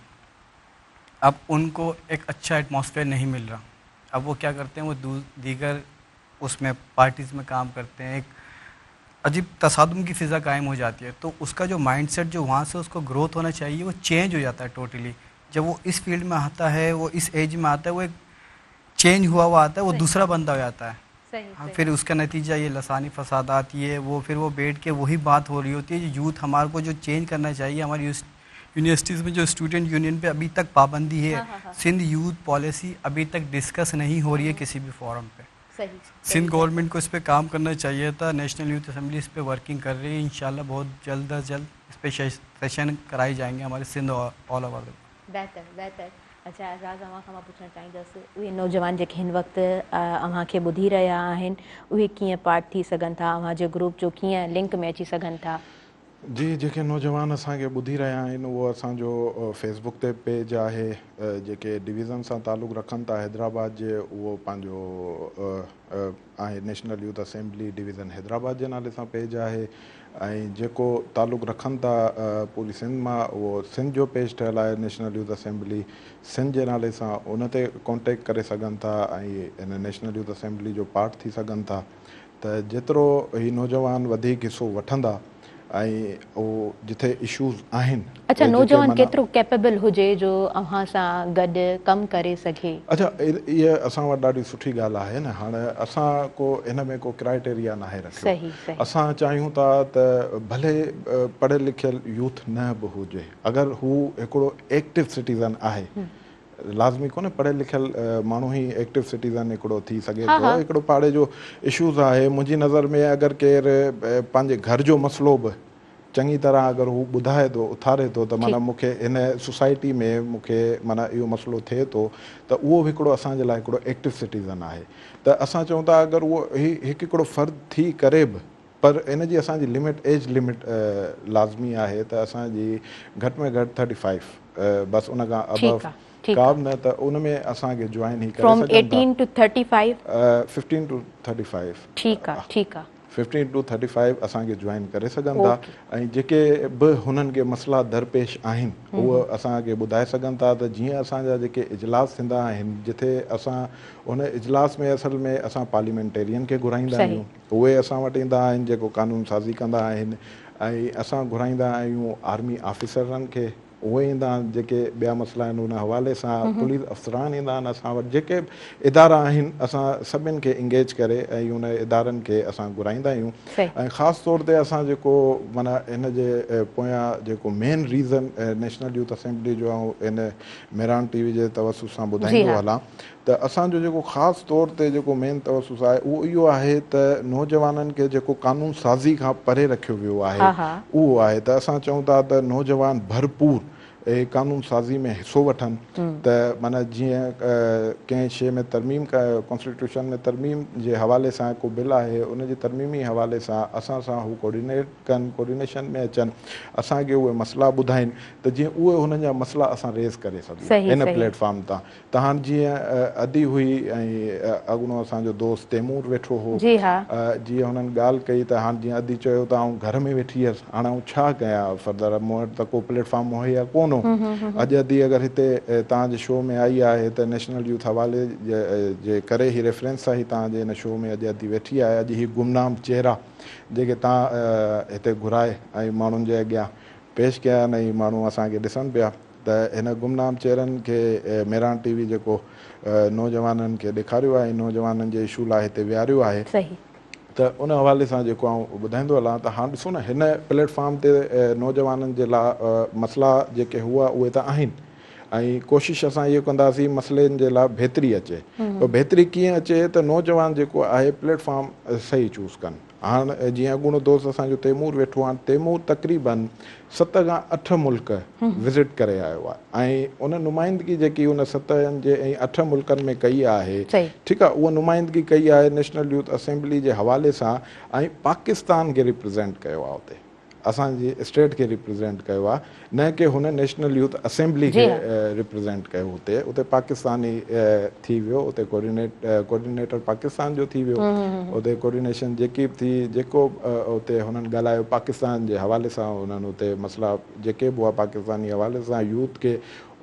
अब उनको एक अच्छा एटमॉस्फेयर नहीं मिल रहा, अब वो क्या करते हैं, वो दीगर उसमें पार्टीज़ में काम करते हैं, एक अजीब तसादुम की फ़िज़ा कायम हो जाती है। तो उसका जो माइंडसेट जो वहाँ से उसको ग्रोथ होना चाहिए वो चेंज हो जाता है टोटली। जब वो इस फील्ड में आता है, वो इस एज में आता है, वो एक चेंज हुआ हुआ आता है, वो दूसरा बंदा हो जाता है। हाँ, फिर उसका नतीजा ये लसानी फसादात, ये वो, फिर वो बैठ के वही बात हो रही होती है। यूथ हमारे को जो चेंज करना चाहिए, हमारी यूनिवर्सिटीज़ में जो स्टूडेंट यूनियन पे अभी तक पाबंदी है, सिंध यूथ पॉलिसी अभी तक डिस्कस नहीं हो रही है किसी भी फोरम पे। सिंध गवर्नमेंट को इस पर काम करना चाहिए था। नेशनल यूथ असम्बली इस पर वर्किंग कर रही है, इंशाल्लाह बहुत जल्द अज जल्द इस पर सेशन कराए जाएंगे हमारे सिंध ऑल ओवर। बेहतर बेहतर। अच्छा एजाज़, अव्हां खां मां पुछणु चाहींदुसि, उहे नौजवान जेके हिन वक़्तु अव्हां खे ॿुधी रहिया आहिनि, उहे कीअं पार्ट थी सघनि था, अव्हां जे ग्रुप जो कीअं लिंक में अची सघनि था? जी, जेके नौजवान असांखे ॿुधी रहिया आहिनि, उहो असांजो फेसबुक ते पेज आहे, जेके डिवीज़न सां तालुक़ रखनि था हैदराबाद जे, उहो पंहिंजो आहे national youth assembly division Hyderabad जे नाले सां पेज आहे, ऐं जेको तालुक़ रखनि था पूरी सिंध मां, उहो सिंध जो पेज ठहियल आहे नेशनल यूथ असेंबली सिंध जे नाले सां, उन ते कॉन्टेक्ट करे सघनि था ऐं हिन नेशनल यूथ असेंबली जो पार्ट थी सघनि था। त जेतिरो ही नौजवान वधीक हिसो वठंदा ऐं उहो जिथे इशूज़ आहिनि। अच्छा, नौजवान केतिरो कैपेबल हुजे जो अव्हां सां गॾु कमु करे सघे? अच्छा, इहा असां वटि ॾाढी सुठी ॻाल्हि आहे न। हाणे असां को हिन में को क्राइटेरिया नाहे रखियो। असां चाहियूं था त भले पढ़ियल लिखियल यूथ न बि हुजे, अगरि हू हिकिड़ो एक्टिव सिटीज़न आहे, लाज़मी कोन्हे पढ़ियल लिखियल माण्हू ई एक्टिव सिटीज़न हिकिड़ो थी सघे थो। हिकिड़ो पाड़े जो इशूज़ आहे, मुंहिंजी नज़र में अगरि केरु पंहिंजे घर जो मसइलो बि चङी तरह अगरि हू ॿुधाए थो, उथारे थो, त माना मूंखे हिन सोसाइटी में मूंखे माना इहो मसइलो थिए थो, त उहो बि हिकिड़ो असांजे लाइ हिकिड़ो एक्टिव सिटीज़न आहे। त असां चऊं था अगरि उहो हिकु हिकिड़ो फ़र्द थी करे बि, पर इन जी असांजी लिमिट, एज लिमिट लाज़मी आहे त असांजी घटि में घटि 35, बसि उन खां अबव का बि न, त उन में असांखे जॉइन ई करे सघनि था। 18 टू 35? 15 टू 35। ठीकु आहे, ठीकु आहे। 15 टू 35 असांखे जॉइन करे सघनि था ऐं जेके बि हुननि खे मसइला दरपेश आहिनि उहो असांखे ॿुधाए सघनि था। त जीअं असांजा जेके इजलास थींदा आहिनि, जिथे असां उन इजलास में असल में असां पार्लियामेंटेरियन खे घुराईंदा आहियूं, उहे असां वटि ईंदा आहिनि जेको कानून साज़ी कंदा आहिनि, ऐं असां घुराईंदा आहियूं आर्मी ऑफिसरनि खे, उहे ईंदा आहिनि जेके ॿिया मसइला आहिनि उन हवाले सां, पुलिस अफ़सरान ईंदा आहिनि असां वटि, जेके इदारा आहिनि असां सभिनी खे इंगेज करे ऐं उन इदारनि खे असां घुराईंदा आहियूं। ऐं ख़ासि तौर ते असां जेको माना हिन जे पोयां जेको main reason national youth assembly जो आउं हिन मेहरान टीवी जे तवसुस सां ॿुधाईंदो हलां, त असांजो जेको ख़ासि तौर ते जेको मेन तवसुस आहे उहो इहो आहे त नौजवाननि खे जेको कानून साज़ी खां परे रखियो वियो आहे उहो आहे। त असां चऊं था त नौजवान भरपूर اهي قانون سازي ۾ حصو وٺن ته معنيٰ جيئن ڪنهن شيء ۾ ترميم ڪانسٽيٽيوشن ۾ ترميم جي حوالي سان ڪو بل آهي ان جي ترميمي حوالي سان اسان سان هو ڪوآرڊينيٽ ڪن ڪوآرڊينيشن ۾ اچن اسان کي اهي مسئلا ٻڌائين ته جيئن اهي هنن جا مسئلا اسان ريز ڪري سگهون هن پليٽ فارم تان ته هاڻ جيئن ادي هئي ۽ اڳوڻو اسان جو دوست تيمور ويٺو هو. جي ها. جيئن هنن ڳالهه ڪئي ته هاڻ جيئن ادي چيو ته آئون گهر ۾ ويٺي هيس هاڻ آئون ڇا ڪيان فردر مون وٽ ته ڪو پليٽ فارم مهيا ڪونه هو. اڄ ادي اگر هتي توهان جي شو ۾ آئي آهي ته نيشنل يوٿ حوالي جي ڪري هي ريفرنس سان هي توهان جي هن شو ۾ اڄ ادي ويٺي آهي اڄ هي گمنام چهرا جيڪي توهان هتي گهرائي ۽ ماڻهن جي اڳيان پيش ڪيا آهن ۽ ماڻهو اسان کي ڏسن پيا. ته هن گمنام چهرن کي ميران ٽي وي جيڪو نوجوانن کي ڏيکاريو آهي ۽ نوجوانن جي اشو لاء هتي ويهاريو آهي ته ان حوالي سان جيڪو آئون ٻڌائيندو هلان ته هاڻ ڏسو نه هن پليٽ فارم تي نوجوانن جي لاء مسئلا جيڪي هئا اهي ته آهن ۽ ڪوشش اسان اهو ڪنداسين مسئلن جي لاء بهتري اچي پر بهتري ڪيئن اچي ته نوجوان جيڪو آهي پليٽ فارم صحيح چوز ڪن. هاڻ جيئن اڳوڻو دوست اسان جو تيمور ويٺو آهي، تيمور تقريباً ست کان اٺ ملڪ وزٽ ڪري آيو آهي ۽ ان نمائندگي جيڪي ان ست جي ۽ اٺ ملڪن ۾ ڪئي آهي ٺيڪ آهي اها نمائندگي ڪئي آهي نيشنل يوٿ اسيمبلي جي حوالي سان ۽ پاڪستان کي ريپريزينٽ ڪيو آهي اتي. اسان جي اسٽيٽ کي ريپريزينٽ ڪيو آ نه ڪي هن نيشنل يوٿ اسيمبلي کي ريپريزينٽ ڪيو اتي اتي پاڪستاني ٿي ويو اتي ڪوآرڊينيٽ ڪوآرڊينيٽر پاڪستان جو ٿي ويو اتي ڪوآرڊينيشن جيڪي به ٿي جيڪو اتي هنن ڳالهايو پاڪستان جي حوالي سان انهن اتي مسئلا جيڪي به هئا پاڪستاني حوالي سان يوٿ کي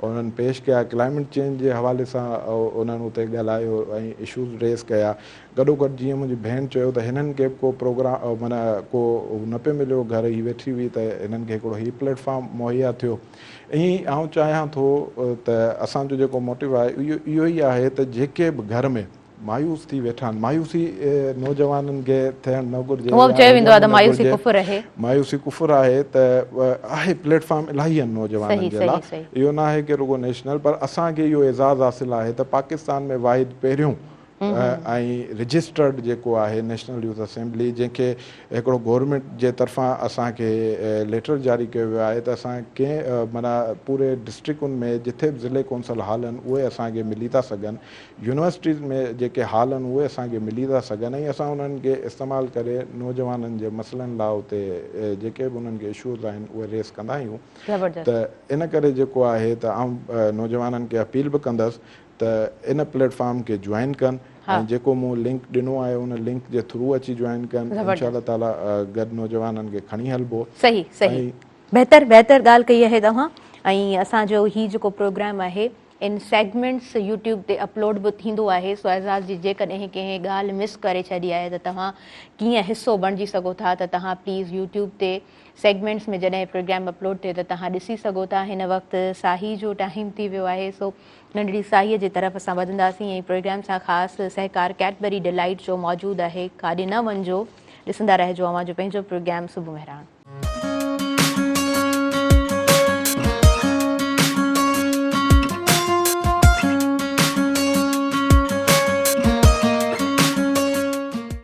انهن پيش ڪيا ڪلائميٽ چينج جي حوالي سان انهن اتي ڳالهايو ۽ اشوز ريز ڪيا گڏوگڏ جيئن منهنجي ڀيڻ چيو ته هنن کي به ڪو پروگرام معنيٰ ڪو نه پئي مليو گهر ئي ويٺي هئي ته هنن کي هڪڙو هي پليٽ فارم مهيا ٿيو. ائين ئي آئون چاهيان ٿو ته اسان جو جيڪو موٽو آهي اهو اهو ئي آهي ته جيڪي به گهر ۾ مايوس ٿي ويٺا آهن مايوسي نوجوانن کي ٿيڻ نه گهرجي هونء به يا چيو ويندو آهي هجڻ ته نه مايوسي گهرجي ڪفر آهي. مايوسي ڪفر آهي ته آهي پليٽ فارم الاهي آهن نوجوانن صحيح جي لاء صحيح صحيح. اهو نه آهي ڪي رڳو نيشنل پر اسان کي اهو اعزاز حاصل آهي ته پاڪستان ۾ واحد پهريون ۽ رجسٽرڊ جيڪو آهي نيشنل يوٿ اسيمبلي جنهن کي هڪڙو گورنمينٽ جي طرفان اسان کي ليٽر جاري ڪيو ويو آهي ته اسان ڪنهن معنيٰ پوري ڊسٽرڪن ۾ جٿي به ضلعي ڪونسل هال آهن اهي اسان کي ملي ٿا سگهن يونيورسٽيز ۾ جيڪي هال آهن اهي اسان کي ملي ٿا سگهن ۽ اسان انهن کي استعمال ڪري نوجوانن جي مسئلن لاء اتي جيڪي به انهن کي اشوز آهن اهي ريس ڪندا آهيون ته ان ڪري جيڪو آهي ته آئون نوجوانن کي اپيل به ڪندس ته ان پليٽ فارم کي جوائن ڪن ۽ جيڪو مون لنڪ ڏنو آهي ان لنڪ جي ٿرو اچي جوائن ڪن انشاء الله تعالي گڏ نوجوانن کي کڻي هلبو. صحيح صحيح بهتر بهتر ڳالهه ڪئي آهي توهان ۽ اسان جو هي جيڪو پروگرام آهي ان سيگمينٽس يوٽيوب تي اپلوڊ به ٿيندو آهي سو اعزاز جي جيڪڏهن ڪنهن ڳالهه مس ڪري ڇڏي آهي ته توهان ڪيئن حصو بڻجي سگهو ٿا ته توهان پليز يوٽيوب تي سيگمينٽس ۾ جڏهن پروگرام اپلوڊ ٿئي ته توهان ڏسي سگهو ٿا هن وقت ساهي جو ٽائيم ٿي ويو آهي سو ننڍڙي ساهيء جي طرف اسان وڌنداسين ۽ پروگرام سان خاص سهڪار ڪيڊبري ڊيلائيٽ جو موجود آهي ڪاڏي نه وڃجو ڏسندا رهجو اوهان جو پنهنجو پروگرام صبح مهراڻ.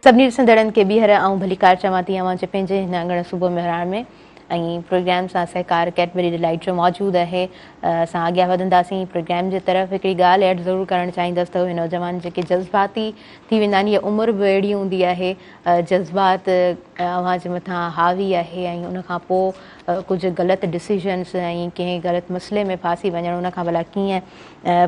سڀني ڏسندڙن کي ٻيهر آئون ڀليڪار چوان ٿي اوهان جي پنهنجي هن اڱڻ صبح مهراڻ ۾. ۽ پروگرام سان سهڪار ڪيڊبري ڊيلائيٽ جو موجود آهي اسان اڳيان وڌنداسين پروگرام جي طرف هڪڙي ڳالهه ايڊ ضرور ڪرڻ چاهيندس ته اهي نوجوان جيڪي جذباتي ٿي ويندا آهن هي عمر به اهڙي هوندي آهي جذبات اوهان جي مٿان حاوي آهي ۽ ان کان پوء ڪجهه غلط ڊسيزنس ۽ ڪنهن غلط مسئلي ۾ ڦاسي وڃڻ ان کان ڀلا ڪيئن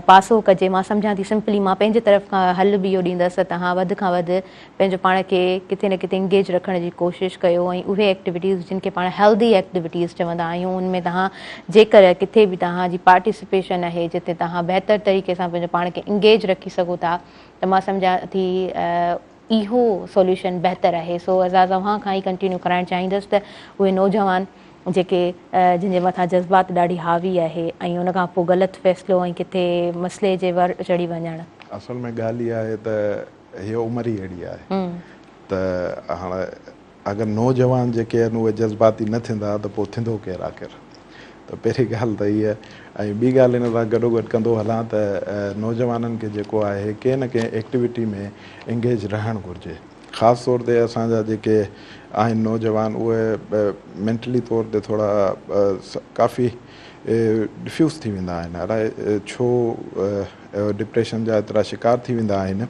پاسو ڪجي مان سمجهان ٿي سمپلي مان پنهنجي طرف کان حل به اهو ڏيندس ته توهان وڌ کان وڌ پنهنجو پاڻ کي ڪٿي نه ڪٿي انگيج رکڻ جي ڪوشش ڪيو ۽ اهي ايڪٽيوٽيز جن کي پاڻ هيلدي ايڪٽيوٽيز چوندا آهيون ان ۾ توهان جيڪر ڪٿي به توهان جي پارٽيسپيشن آهي جتي توهان بهتر طريقي سان پنهنجو پاڻ کي انگيج رکي سگهو ٿا ته مان سمجهان ٿي اهو سوليوشن بهتر آهي سو اعزاز اوهان کان ئي ڪنٽينيو ڪرائڻ چاهيندس ته اهي نوجوان جيڪي جن جي مٿان جذبات ڏاڍي حاوي آهي ۽ ان کان پوء غلط فيصلو ۽ ڪٿي مسئلي جي ور چڙهي وڃڻ. اصل ۾ ڳالهه اها آهي ته هيء عمر ئي اهڙي آهي ته هاڻ اگر نوجوان جيڪي آهن اهي جذباتي نه ٿيندا ته پوء ٿيندو ڪير آخر؟ ته پهرين ڳالهه ته هيء ۽ ٻي ڳالهه ان سان گڏوگڏ ڪندو هلان ته نوجوانن کي جيڪو آهي ڪنهن نه ڪنهن ايڪٽيوٽي ۾ انگيج رهڻ گهرجي. خاص طور تي اسان جا جيڪي آهن نوجوان اهي مينٽلي طور تي ٿورا ڪافي ڊفيوز ٿي ويندا آهن الائي ڇو ڊپريشن جا ايترا شڪار ٿي ويندا آهن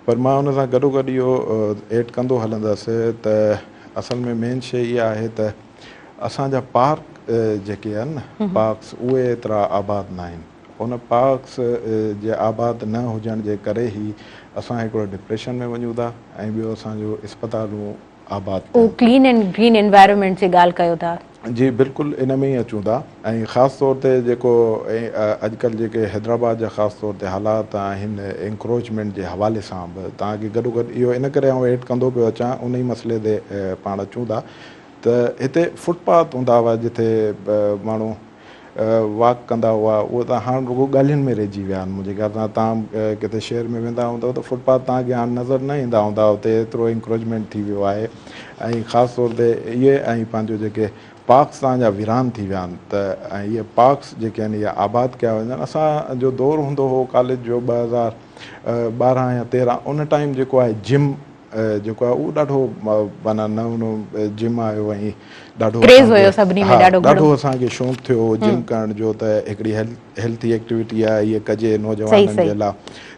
پر مان ان سان گڏو گڏ اهو ايڊ ڪندو هلندس ته اصل ۾ مين شي اها آهي ته اسان جا پارڪ جيڪي آهن نه پارڪس اهي ايترا آباد نه آهن ان پارڪس جي آباد نه هجڻ جي ڪري ئي اسان هڪڙو ڊپريشن ۾ وڃون ٿا ۽ ٻيو اسان جو اسپتالون آباد ٿين. ڪلين اينڊ گرين انوائرمينٽ جي ڳالهه ڪيو ٿا. جي بلڪل ان ۾ ئي اچون ٿا ۽ خاص طور تي جيڪو اڄڪلهه جيڪي حيدرآباد جا خاص طور تي حالات آهن انڪروچمينٽ جي حوالي سان به توهان کي گڏو گڏ اهو ان ڪري آئون ايڊ ڪندو پيو اچان ان ئي مسئلي تي پاڻ اچون ٿا ته هتي فٽ پاٿ هوندا هئا جتي ماڻهو واڪ ڪندا هئا اهي ته هاڻ رڳو ڳالهين ۾ رهجي ويا آهن منهنجي خيال سان توهان ڪٿي شهر ۾ ويندا هوندؤ ته فٽ پاٿ توهان کي هاڻ نظر نه ايندا هوندا اتي ايترو انڪروچمينٽ ٿي ويو آهي ۽ خاص طور تي اهي ۽ پنهنجو جيڪي پارڪس توهان جا ويران ٿي ويا آهن ته ۽ اهي پارڪس جيڪي آهن اهي آباد ڪيا وڃن اسان جو دور هوندو هو ڪاليج جو 2012 يا 13 ان ٽائيم جيڪو آهي جم جيڪو آهي اهو ڏاڍو معنيٰ نئون نئون جم آيو ۽ ڏاڍو ڪريز هيو سڀني ۾ ڏاڍو گهڻو ڏاڍو اسان کي شوق ٿيو هو جم ڪرڻ جو ته هڪڙي هيلٿي ايڪٽيوٽي آهي هيء ڪجي نوجوانن جي لاء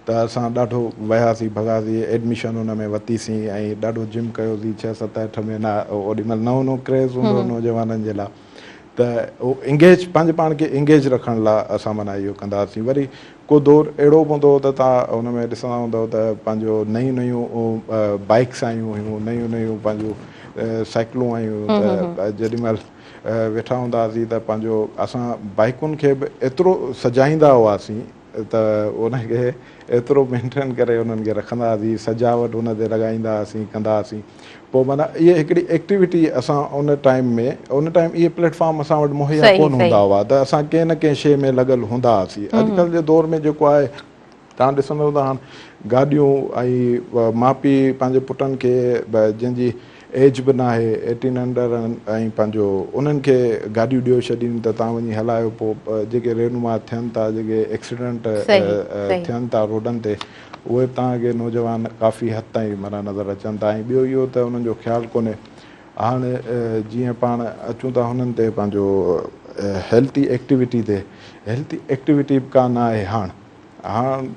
ته اسان ڏاڍو وياسين ڀڳاسين ايڊميشن ان ۾ ورتيسين ۽ ڏاڍو جم ڪيوسين ڇهه ست اٺ مهينا اوڏي مهل نئون نئون ڪريز هوندو هو نوجوانن جي لاء ته اهو انگيج پنهنجي پاڻ کي انگيج رکڻ لاء اسان معنيٰ اهو ڪندا هئاسين وري ڪو دور اهڙو به هوندو هو ته توهان ان ۾ ڏسندا هوندؤ ته پنهنجو نيون نيون بائيڪس آيون هيون نيون نيون پنهنجون سائيڪلون آيون هيون ته جيڏي مهل ويٺا هوندا هئاسين ته پنهنجو اسان بائيڪن کي به ايترو سجائيندا هئاسين ته ان کي ايترو مينٽين ڪري انهن کي رکندا هئاسين سجاوٽ ان تي لڳائيندا هئاسين ڪندا هئاسين پوء معنيٰ اهي هڪڙي ايڪٽيوٽي اسان ان ٽائيم ۾ ان ٽائيم اهي پليٽ فارم اسان وٽ مهيا ڪونه هوندا هئا ته اسان ڪنهن نه ڪنهن شيء ۾ لڳل هوندا هئاسين اڄڪلهه جي دور ۾ جيڪو آهي توهان ڏسندو ته هاڻ گاڏيون ۽ ماء پيء پنهنجي پٽن کي جنهن جي ايج به ناهي ايٽين انڊر ۽ پنهنجو انهن کي گاڏيون ڏيو ڇڏين ته توهان وڃي هلايو پوء جيڪي رينما ٿين ٿا جيڪي ايڪسيڊنٽ ٿين ٿا روڊن تي اهي به توهان کي نوجوان ڪافي حد تائين معنيٰ نظر اچن ٿا ۽ ٻيو اهو ته انهن جو خيال ڪونهي هاڻ جيئن پاڻ اچون ٿا هنن تي پنهنجو هيلٿي ايڪٽيوٽي تي هيلٿي ايڪٽيوٽي به ڪا نه آهي هاڻ هاڻ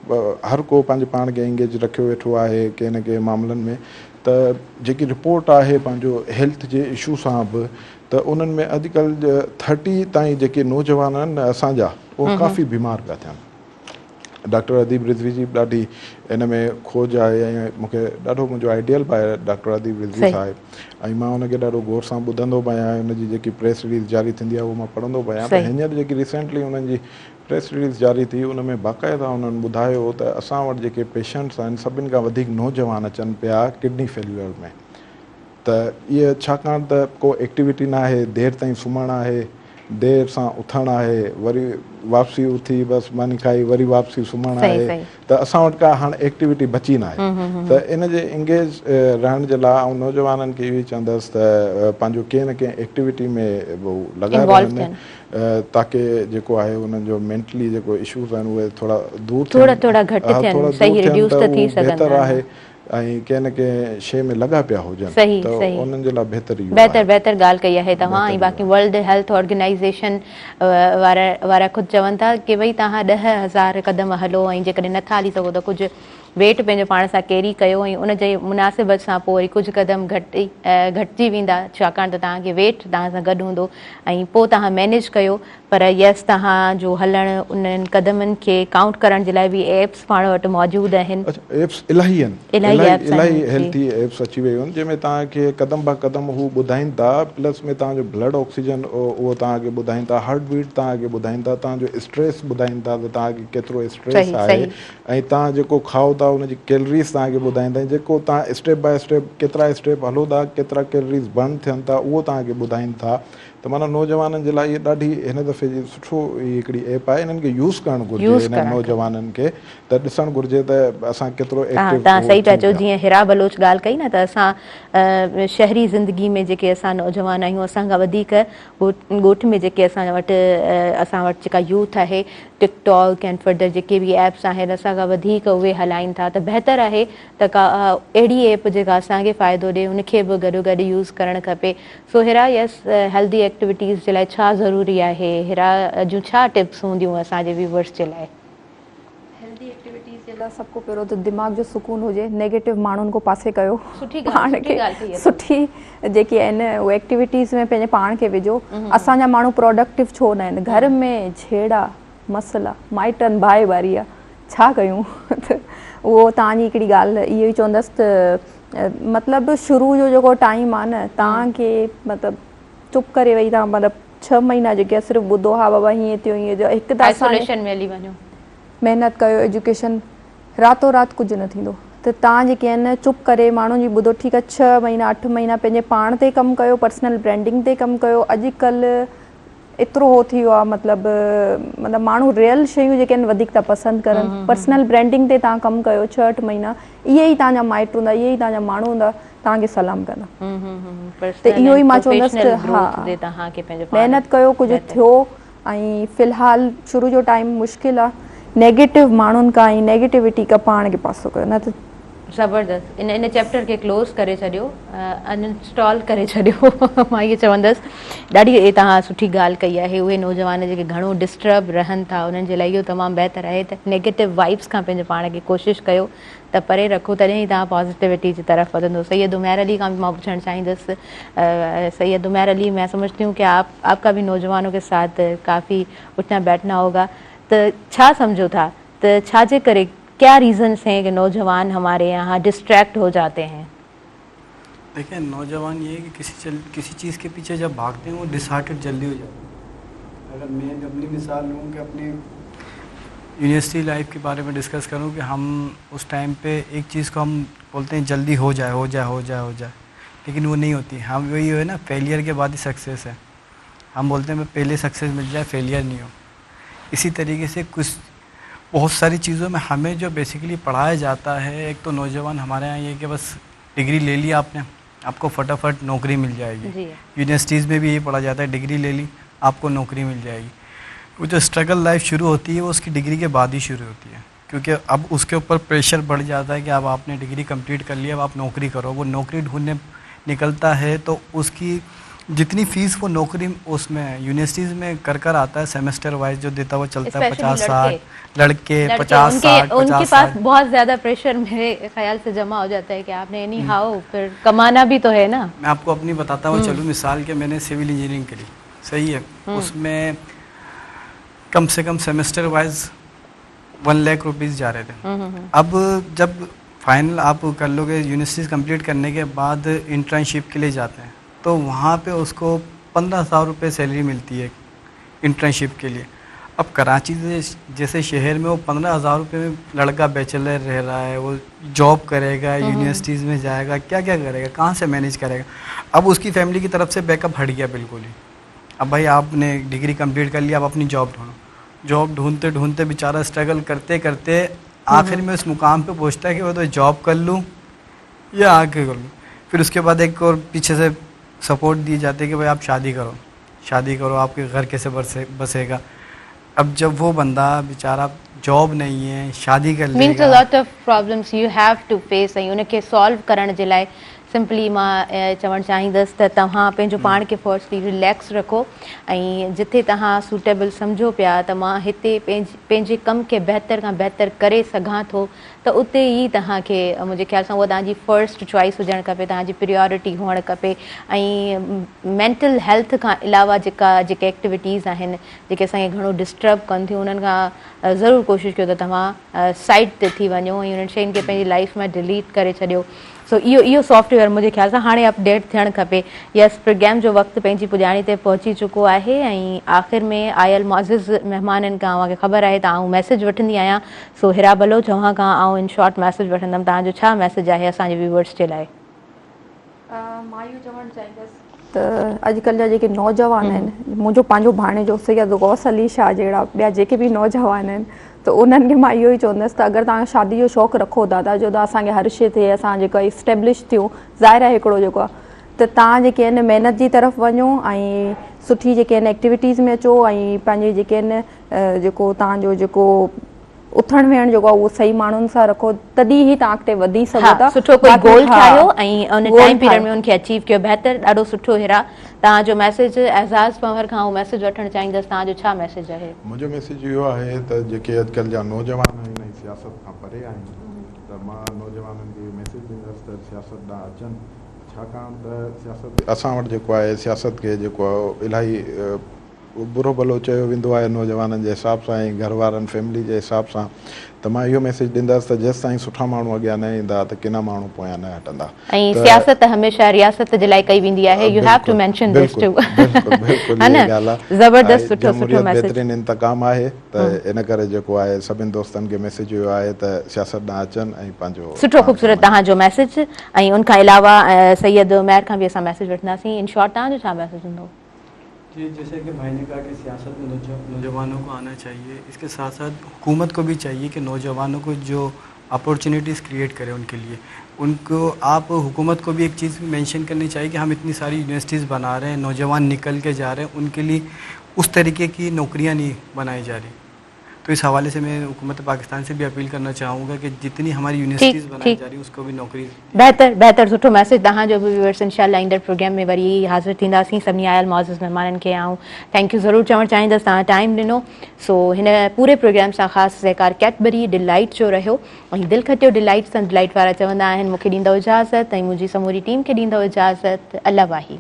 هر ڪو پنهنجي پاڻ کي انگيج رکيو ويٺو آهي ڪنهن نه ڪنهن معاملن ۾ ته جيڪي رپورٽ آهي پنهنجو هيلٿ جي اشو سان به ته انهن ۾ اڄڪلهه ٿرٽي تائين جيڪي نوجوان آهن نه اسان جا اهي ڪافي بيمار پيا ٿين. ڊاڪٽر اديب رضوي جي به ڏاڍي ان ۾ کوج آهي ۽ مون کي ڏاڍو منهنجو آئيڊيل به آهي ڊاڪٽر اديب رضوي صاحب ۽ مان ان کي ڏاڍو غور سان ٻڌندو به آهيان ان جي جيڪي پريس رليز جاري ٿيندي آهي اهو مان پڙهندو به آهيان ته هينئر جيڪي ريسينٽلي انهن جي پريس رليز جاري ٿي ان ۾ باقاعده انهن ٻڌايو ته اسان وٽ جيڪي پيشنٽس آهن سڀن کان وڌيڪ نوجوان اچن پيا ڪڊني فيليور ۾ ته اهي ڇاڪاڻ ته ڪو ايڪٽيوٽي نه آهي، دير تائين سمهڻ آهي، دير سان اٿڻ آهي، وري واپسي اٿي بس ماني کائي وري واپسي سمهڻ آهي ته اسان وٽ ڪا هاڻ ايڪٽيوٽي بچي نه آهي ته ان جي انگيج رهڻ جي لاء آئون نوجوانن کي اهو ئي چوندس ته پنهنجو ڪنهن نه ڪنهن ايڪٽيوٽي ۾ هو لڳا رهن تاڪه جيڪو آهي انهن جو مينٽلي جيڪو اشوز آهن اهي ٿورا دور ٿين ٿورا گهٽ ٿين صحيح ريڊيوس ته ٿي سگهن بهتر آهي. ۽ ڪنهن نه ڪنهن شيء ۾ لڳا پيا هجن ته انهن جي لاء بهتر اهو آهي. بهتر بهتر ڳالهه ڪئي آهي توهان ۽ باقي ورلڊ هيلٿ آرگنائيزيشن وارا وارا خود چون ٿا ڪي ڀئي توهان 10,000 قدم هلو ۽ جيڪڏهن نٿا هلي سگهو ته ڪجهه ويٽ پنهنجو پاڻ سان ڪيري ڪيو ۽ ان جي مناسبت سان پوء وري ڪجهه قدم گهٽ گهٽجي ويندا ڇاڪاڻ ته توهان کي ويٽ توهان سان گڏ هوندو ۽ پوء توهان مينيج ڪيو پر يس توهان جو هلڻ انهن قدمن کي ڪائونٽ ڪرڻ جي لاء به ايپس پاڻ وٽ موجود آهن. اڇا ايپس الاهي آهن الاهي ايپس آهن الاهي هيلٿي ايپس اچي ويون آهن جنهن ۾ توهان کي قدم با قدم هو ٻڌائين ٿا پلس ۾ توهان جو بلڊ آڪسيجن اهو توهان کي ٻڌائين ٿا هارٽ بيٽ توهان کي ٻڌائين ٿا توهان جو اسٽريس ٻڌائين ٿا ته توهان کي ڪيترو اسٽريس آهي ۽ توهان جيڪو کائو ٿا ان جي ڪيلريز توهان کي ٻڌائين ٿا جيڪو توهان اسٽيپ باء اسٽيپ ڪيترا اسٽيپ هلو ٿا ڪيترا ڪيلريز برن ٿين ٿا اهو توهان کي ٻڌائين ٿا ته معنيٰ نوجوانن جي لاء اهي ڏاڍي هن دفعي جي سٺو هي هڪڙي ايپ آهي انهن کي يوز ڪرڻ گهرجي انهن نوجوانن کي ته ڏسڻ گهرجي ته اسان ڪيترو ايڪٽو توهان صحيح پيا چئو جيئن حرا بلوچ ڳالهه ڪئي نه ته اسان شهري زندگي ۾ جيڪي اسان نوجوان آهيون اسان کان وڌيڪ ڳوٺ ۾ جيڪي اسان وٽ اسان وٽ جيڪا يوٿ آهي ٽڪ ٽاڪ ۽ فردر جيڪي به ايپس آهن اسان کان وڌيڪ اهي هلائين ٿا ته بهتر آهي ته ڪا اهڙي ايپ جيڪا اسان کي فائدو ڏي ان کي به گڏو گڏ يوز ڪرڻ کپي سو هيرا يس هيلدي. ايڪٽيوٽيز جي لاء ڇا ضروري آهي هيرا جون ڇا ٽپس هونديون اسان جي ويورز جي لاء. هيلدي ايڪٽيوٽيز جي لاء سڀ کان پهريون ته دماغ جو سڪون هجي نيگيٽو ماڻهن کان پاسي ڪيو پاڻ کي سٺي جيڪي آهن اهي ايڪٽيوٽيز ۾ پنهنجي پاڻ کي وجهو اسان جا ماڻهو پروڊڪٽو ڇو نه آهن گهر ۾ جهيڙا مسئلا مائٽن باهه ٻاري آ ڇا ڪيون ته اهو توهان جي هڪڙي ڳالهه اهو ئي چوندس ته مطلب شروع جو جيڪو ٽائيم آ نه توهان کي مطلب چپ ڪري ويهي توهان مطلب ڇهه مهينا جيڪي آ صرف ٻڌو ها بابا هيئن ٿيو هيئن ٿيو هڪ ته اسان آئسوليشن ۾ هلي وڃو محنت ڪيو ايجوڪيشن راتو رات ڪجهه نه ٿيندو ته توهان جيڪي آهن چپ ڪري ماڻهن جي ٻڌو ٺيڪ آ ڇهه مهينا اٺ مهينا پنهنجي پاڻ تي ڪم ڪيو پرسنل برانڊنگ تي ڪم ڪيو اڄڪلهه ايترو هو ٿي ويو آهي مطلب مطلب ماڻهو ريئل شيون جيڪي آهن وڌيڪ ٿا پسند ڪرن پرسنل برانڊنگ تي توهان ڪم ڪيو ڇهه اٺ مهينا اهي ئي توهان جا مائٽ هوندا اهي ئي توهان جا ماڻهو هوندا توهان کي سلام ڪندا ته اهو ئي مان چوندس ته ها محنت ڪيو ڪجهه ٿيو ۽ في الحال شروع جو ٽائيم مشڪل آهي نيگيٽو ماڻهن کان ۽ نيگيٽوٽي کان پاڻ کي پاسو ڪيو نه ته زبردست ان ان چيپٽر کي ڪلوز ڪري ڇڏيو ان انسٽال ڪري ڇڏيو مان اهو چوندس ڏاڍي توهان سٺي ڳالهه ڪئي آهي اهي نوجوان جيڪي گهڻو ڊسٽرب رهن ٿا انهن جي لاء اهو تمام بهتر آهي ته نيگيٽو وائبس کان پنهنجو پاڻ کي ڪوشش ڪيو ته پري رکو تڏهن ئي توهان پازيٽيوٽي جي طرف وڌندو سيد عمير علي کان به مان پڇڻ چاهيندس سيد عمير علي مين سمجهتي هون ڪي آپ آپ کا به نوجوانو ڪي ساٿ ڪافي اٺنا بيٺنا هوگا ته ڇا سمجهو ٿا ته ڇا جي ڪري ڪيا ريزنس هين ڪي نوجوان هماري يهان ڊسٽريڪٽ هو جاتي هين. ديکين نوجوان يي هي ڪي ڪسي چل ڪسي چيز ڪي پيڇي جب ڀاگتي هين وو ڊس هارٽيڊ جلدي هو جاتي هين اگر مين اپني مثال لون ڪي اپني يونيورسٽي لائف ڪي باري مين ڊسڪس ڪرون ڪي هم اس ٽائيم پي ايڪ چيز ڪو هم بولتي هين جلدي هو جائي هو جائي هو جائي هو جائي ليڪن وو نهي هوتي هم وهي هي نا فيليئر ڪي بعد هي سڪسيس هي هم بولتي هين پهلي سڪسيس مل جائي فيليئر نهي هو اسی طریقے سے کچھ بہت ساری چیزوں میں ہمیں جو بیسیکلی پڑھایا جاتا ہے ایک تو نوجوان ہمارے یہاں یہ کہ بس ڈگری لے لی آپ نے آپ کو فٹافٹ نوکری مل جائے گی جی۔ یونیورسٹیز میں بھی یہی پڑھا جاتا ہے ڈگری لے لی آپ کو نوکری مل جائے گی وہ جو اسٹرگل لائف شروع ہوتی ہے وہ اس کی ڈگری کے بعد ہی شروع ہوتی ہے کیونکہ اب اس کے اوپر پریشر بڑھ جاتا ہے کہ اب آپ نے ڈگری کمپلیٹ کر لی اب آپ نوکری کرو وہ نوکری ڈھونڈنے نکلتا ہے تو اس کی جتنی فیس وہ نوکری اس میں یونیورسٹیز میں کر کر آتا ہے سیمسٹر وائز جو دیتا وہ چلتا ہے 50 60 لڑکے 50 60 ان کے پاس بہت زیادہ پریشر میرے خیال سے جمع ہو جاتا ہے کہ آپ نے اینی how پھر کمانا بھی تو ہے نا۔ میں آپ کو اپنی بتاتا ہوں چلوں مثال کہ میں نے سول انجینئرنگ کری صحیح ہے اس میں کم سے کم سیمسٹر وائز 1 لاکھ روپیز جا رہے تھے۔ اب جب فائنل آپ کر لو گے یونیورسٹیز کمپلیٹ کرنے کے بعد انٹرنشپ کے لیے جاتے ہیں تو وہاں پہ اس کو 15,000 روپے سیلری ملتی ہے انٹرنشپ کے لیے۔ اب کراچی جیسے شہر میں وہ 15,000 روپے میں لڑکا بیچلر رہ رہا ہے، وہ جاب کرے گا، یونیورسٹیز میں جائے گا، کیا کیا کرے گا، کہاں سے مینیج کرے گا؟ اب اس کی فیملی کی طرف سے بیک اپ ہٹ گیا بالکل ہی۔ اب بھائی آپ نے ڈگری کمپلیٹ کر لی، اب اپنی جاب ڈھونڈو۔ جاب ڈھونڈتے ڈھونڈتے بیچارہ اسٹرگل کرتے کرتے آخر میں اس مقام پہ پہنچتا ہے کہ وہ تو جاب کر لوں یا آگے کر لوں۔ پھر اس کے بعد ایک اور پیچھے سے سپورٹ دی جاتی ہے کہ بھائی آپ شادی کرو، شادی کرو، آپ کے گھر کیسے بسے گا۔ اب جب وہ بندہ بیچارہ جاب نہیں ہے، شادی کر لے means a lot of problems you have to face ۽ ان کي سالو ڪرڻ جي لاء سمپلي مان چوڻ چاهيندس ته توهان پنهنجو پاڻ کي فرسٽلي رليڪس رکو ۽ جتي توهان سوٽيبل سمجهو پيا ته مان هتي پنهنجي ڪم کي بهتر کان بهتر ڪري سگهان ٿو ته اتي ئي توهان کي منهنجي خيال سان اها توهان جي فرسٽ چوائس هجڻ کپي توهان جي پريارٽي هئڻ کپي ۽ مينٽل هيلٿ کان علاوه جيڪا جيڪي ايڪٽيوٽيز آهن جيڪي اسان کي گهڻو ڊسٽرب ڪن ٿيون انهن کان ضرور ڪوشش ڪيو ته توهان سائيڊ تي ٿي وڃو ۽ انهن شين کي پنهنجي لائيف مان ڊليٽ ڪري ڇڏيو. سو اهو اهو سافٽ ويئر منهنجي خيال سان هاڻي اپ ڊيٽ ٿيڻ کپي. يس پروگرام جو وقت پنهنجي پڄاڻي تي پهچي چڪو آهي ۽ آخر ۾ آيل معزز مهمانن کان اوهان کي خبر آهي ته آئون ميسيج وٺندي آهيان سو حرا بلوچ اوهان کان آئون ان شارٽ ميسيج وٺندم توهان جو ڇا ميسيج آهي اسان جي ويورز جي لاء. مان اهو چوڻ چاهيندس ته اڄڪلهه جا جيڪي نوجوان آهن منهنجو پنهنجو ڀاڻيجو سيد غوث علي شاهه جهڙا ٻيا جيڪي به نوجوان آهن ته انهن کي مان اهو ئي چوندس ته اگر توهان شادي جو شوق رکو ٿا ته جو ته اسان کي هر شي ٿئي اسان جيڪو اسٽيبلش ٿيون ظاهر آهي هڪڙو جيڪو آهي ته توهان جيڪي آهن محنت جي طرف وڃو ۽ سٺي جيڪي آهن ايڪٽيوٽيز ۾ اچو ۽ پنهنجي جيڪي آهن جيڪو توهان جو جيڪو اٿڻ ويهڻ جيڪو آهي اهو صحيح ماڻهن سان رکو تڏهن ئي توهان اڳتي وڌي سگهو ٿا. سٺو ڪوئي گول ٺاهيو ۽ ان ٽائيم پيريڊ ۾ ان کي اچيو ڪيو بهتر ڏاڍو سٺو هيرا توهان جو ميسيج اعزاز پنهور کان اهو ميسيج وٺڻ چاهيندس توهان جو ڇا ميسيج آهي؟ منهنجو ميسيج اهو آهي ته جيڪي اڄڪلهه جا نوجوان آهن ۽ سياست کان پري آهن ته مان نوجوانن کي اهو ميسيج ڏيندس ته سياست ڏانهن اچن ڇاڪاڻ ته سياست اسان وٽ جيڪو آهي سياست کي جيڪو الاهي برو ڀلو چيو ويندو آهي نوجوانن جي حساب سان ۽ گهر وارن فيملي جي حساب سان ته مان اهو ميسيج ڏيندس ته جيستائين سٺا ماڻهو اڳيان نه ايندا ته ڪنا ماڻهو پويان نه هٽندا ۽ ته سياست هميشه رياست جي لاء ڪئي ويندي آهي you have to mention this too بلڪل بلڪل ها اها ڳالهه نه زبردست آهي سٺو سٺو جمهوريت ميسيج بهترين انتقام آهي ته ان ڪري جيڪو آهي سڀن دوستن کي ميسيج اهو آهي ته سياست ڏانهن اچن ۽ پنهنجو سٺو پاڻ کي خوبصورت مڃين. توهان جو ميسيج ۽ ان کان علاوه سيد عمير کان به اسان ميسيج وٺنداسين ان شارٽ توهان جو ڇا ميسيج هوندو؟ जी जैसे कि भाई ने कहा कि सियासत में नौजवानों को आना चाहिए, इसके साथ साथ हुकूमत को भी चाहिए कि नौजवानों को जो अपॉर्चुनिटीज़ क्रिएट करे उनके लिए, उनको आप हुकूमत को भी एक चीज़ मेंशन करनी चाहिए कि हम इतनी सारी यूनिवर्सिटीज़ बना रहे हैं, नौजवान निकल के जा रहे हैं, उनके लिए उस तरीके की नौकरियां नहीं बनाई जा रही। तो इस हवाले से मैं हुकूमत पाकिस्तान से भी अपील करना चाहूँगा कि जितनी हमारी यूनिवर्सिटीज़ बनाई जा रही है उसको भी नौकरी। بهتر بهتر سٺو ميسيج توهان جو به ويورس انشاء الله ايندڙ پروگرام ۾ وري حاضر ٿينداسين سڀني آيل معزز مهمانن کي آئون thank you ضرور چوڻ چاهيندس توهان ٽائيم ڏنو سو هن پوري پروگرام سان خاص سهڪار ڪيٽبري ڊلائيٽ جو رهيو ۽ دل کٽيو ڊلائيٽ سان ڊلائيٽ وارا چوندا آهن مونکي ڏيندو اجازت ۽ منهنجي سموري ٽيم کي ڏيندو اجازت الله واهي.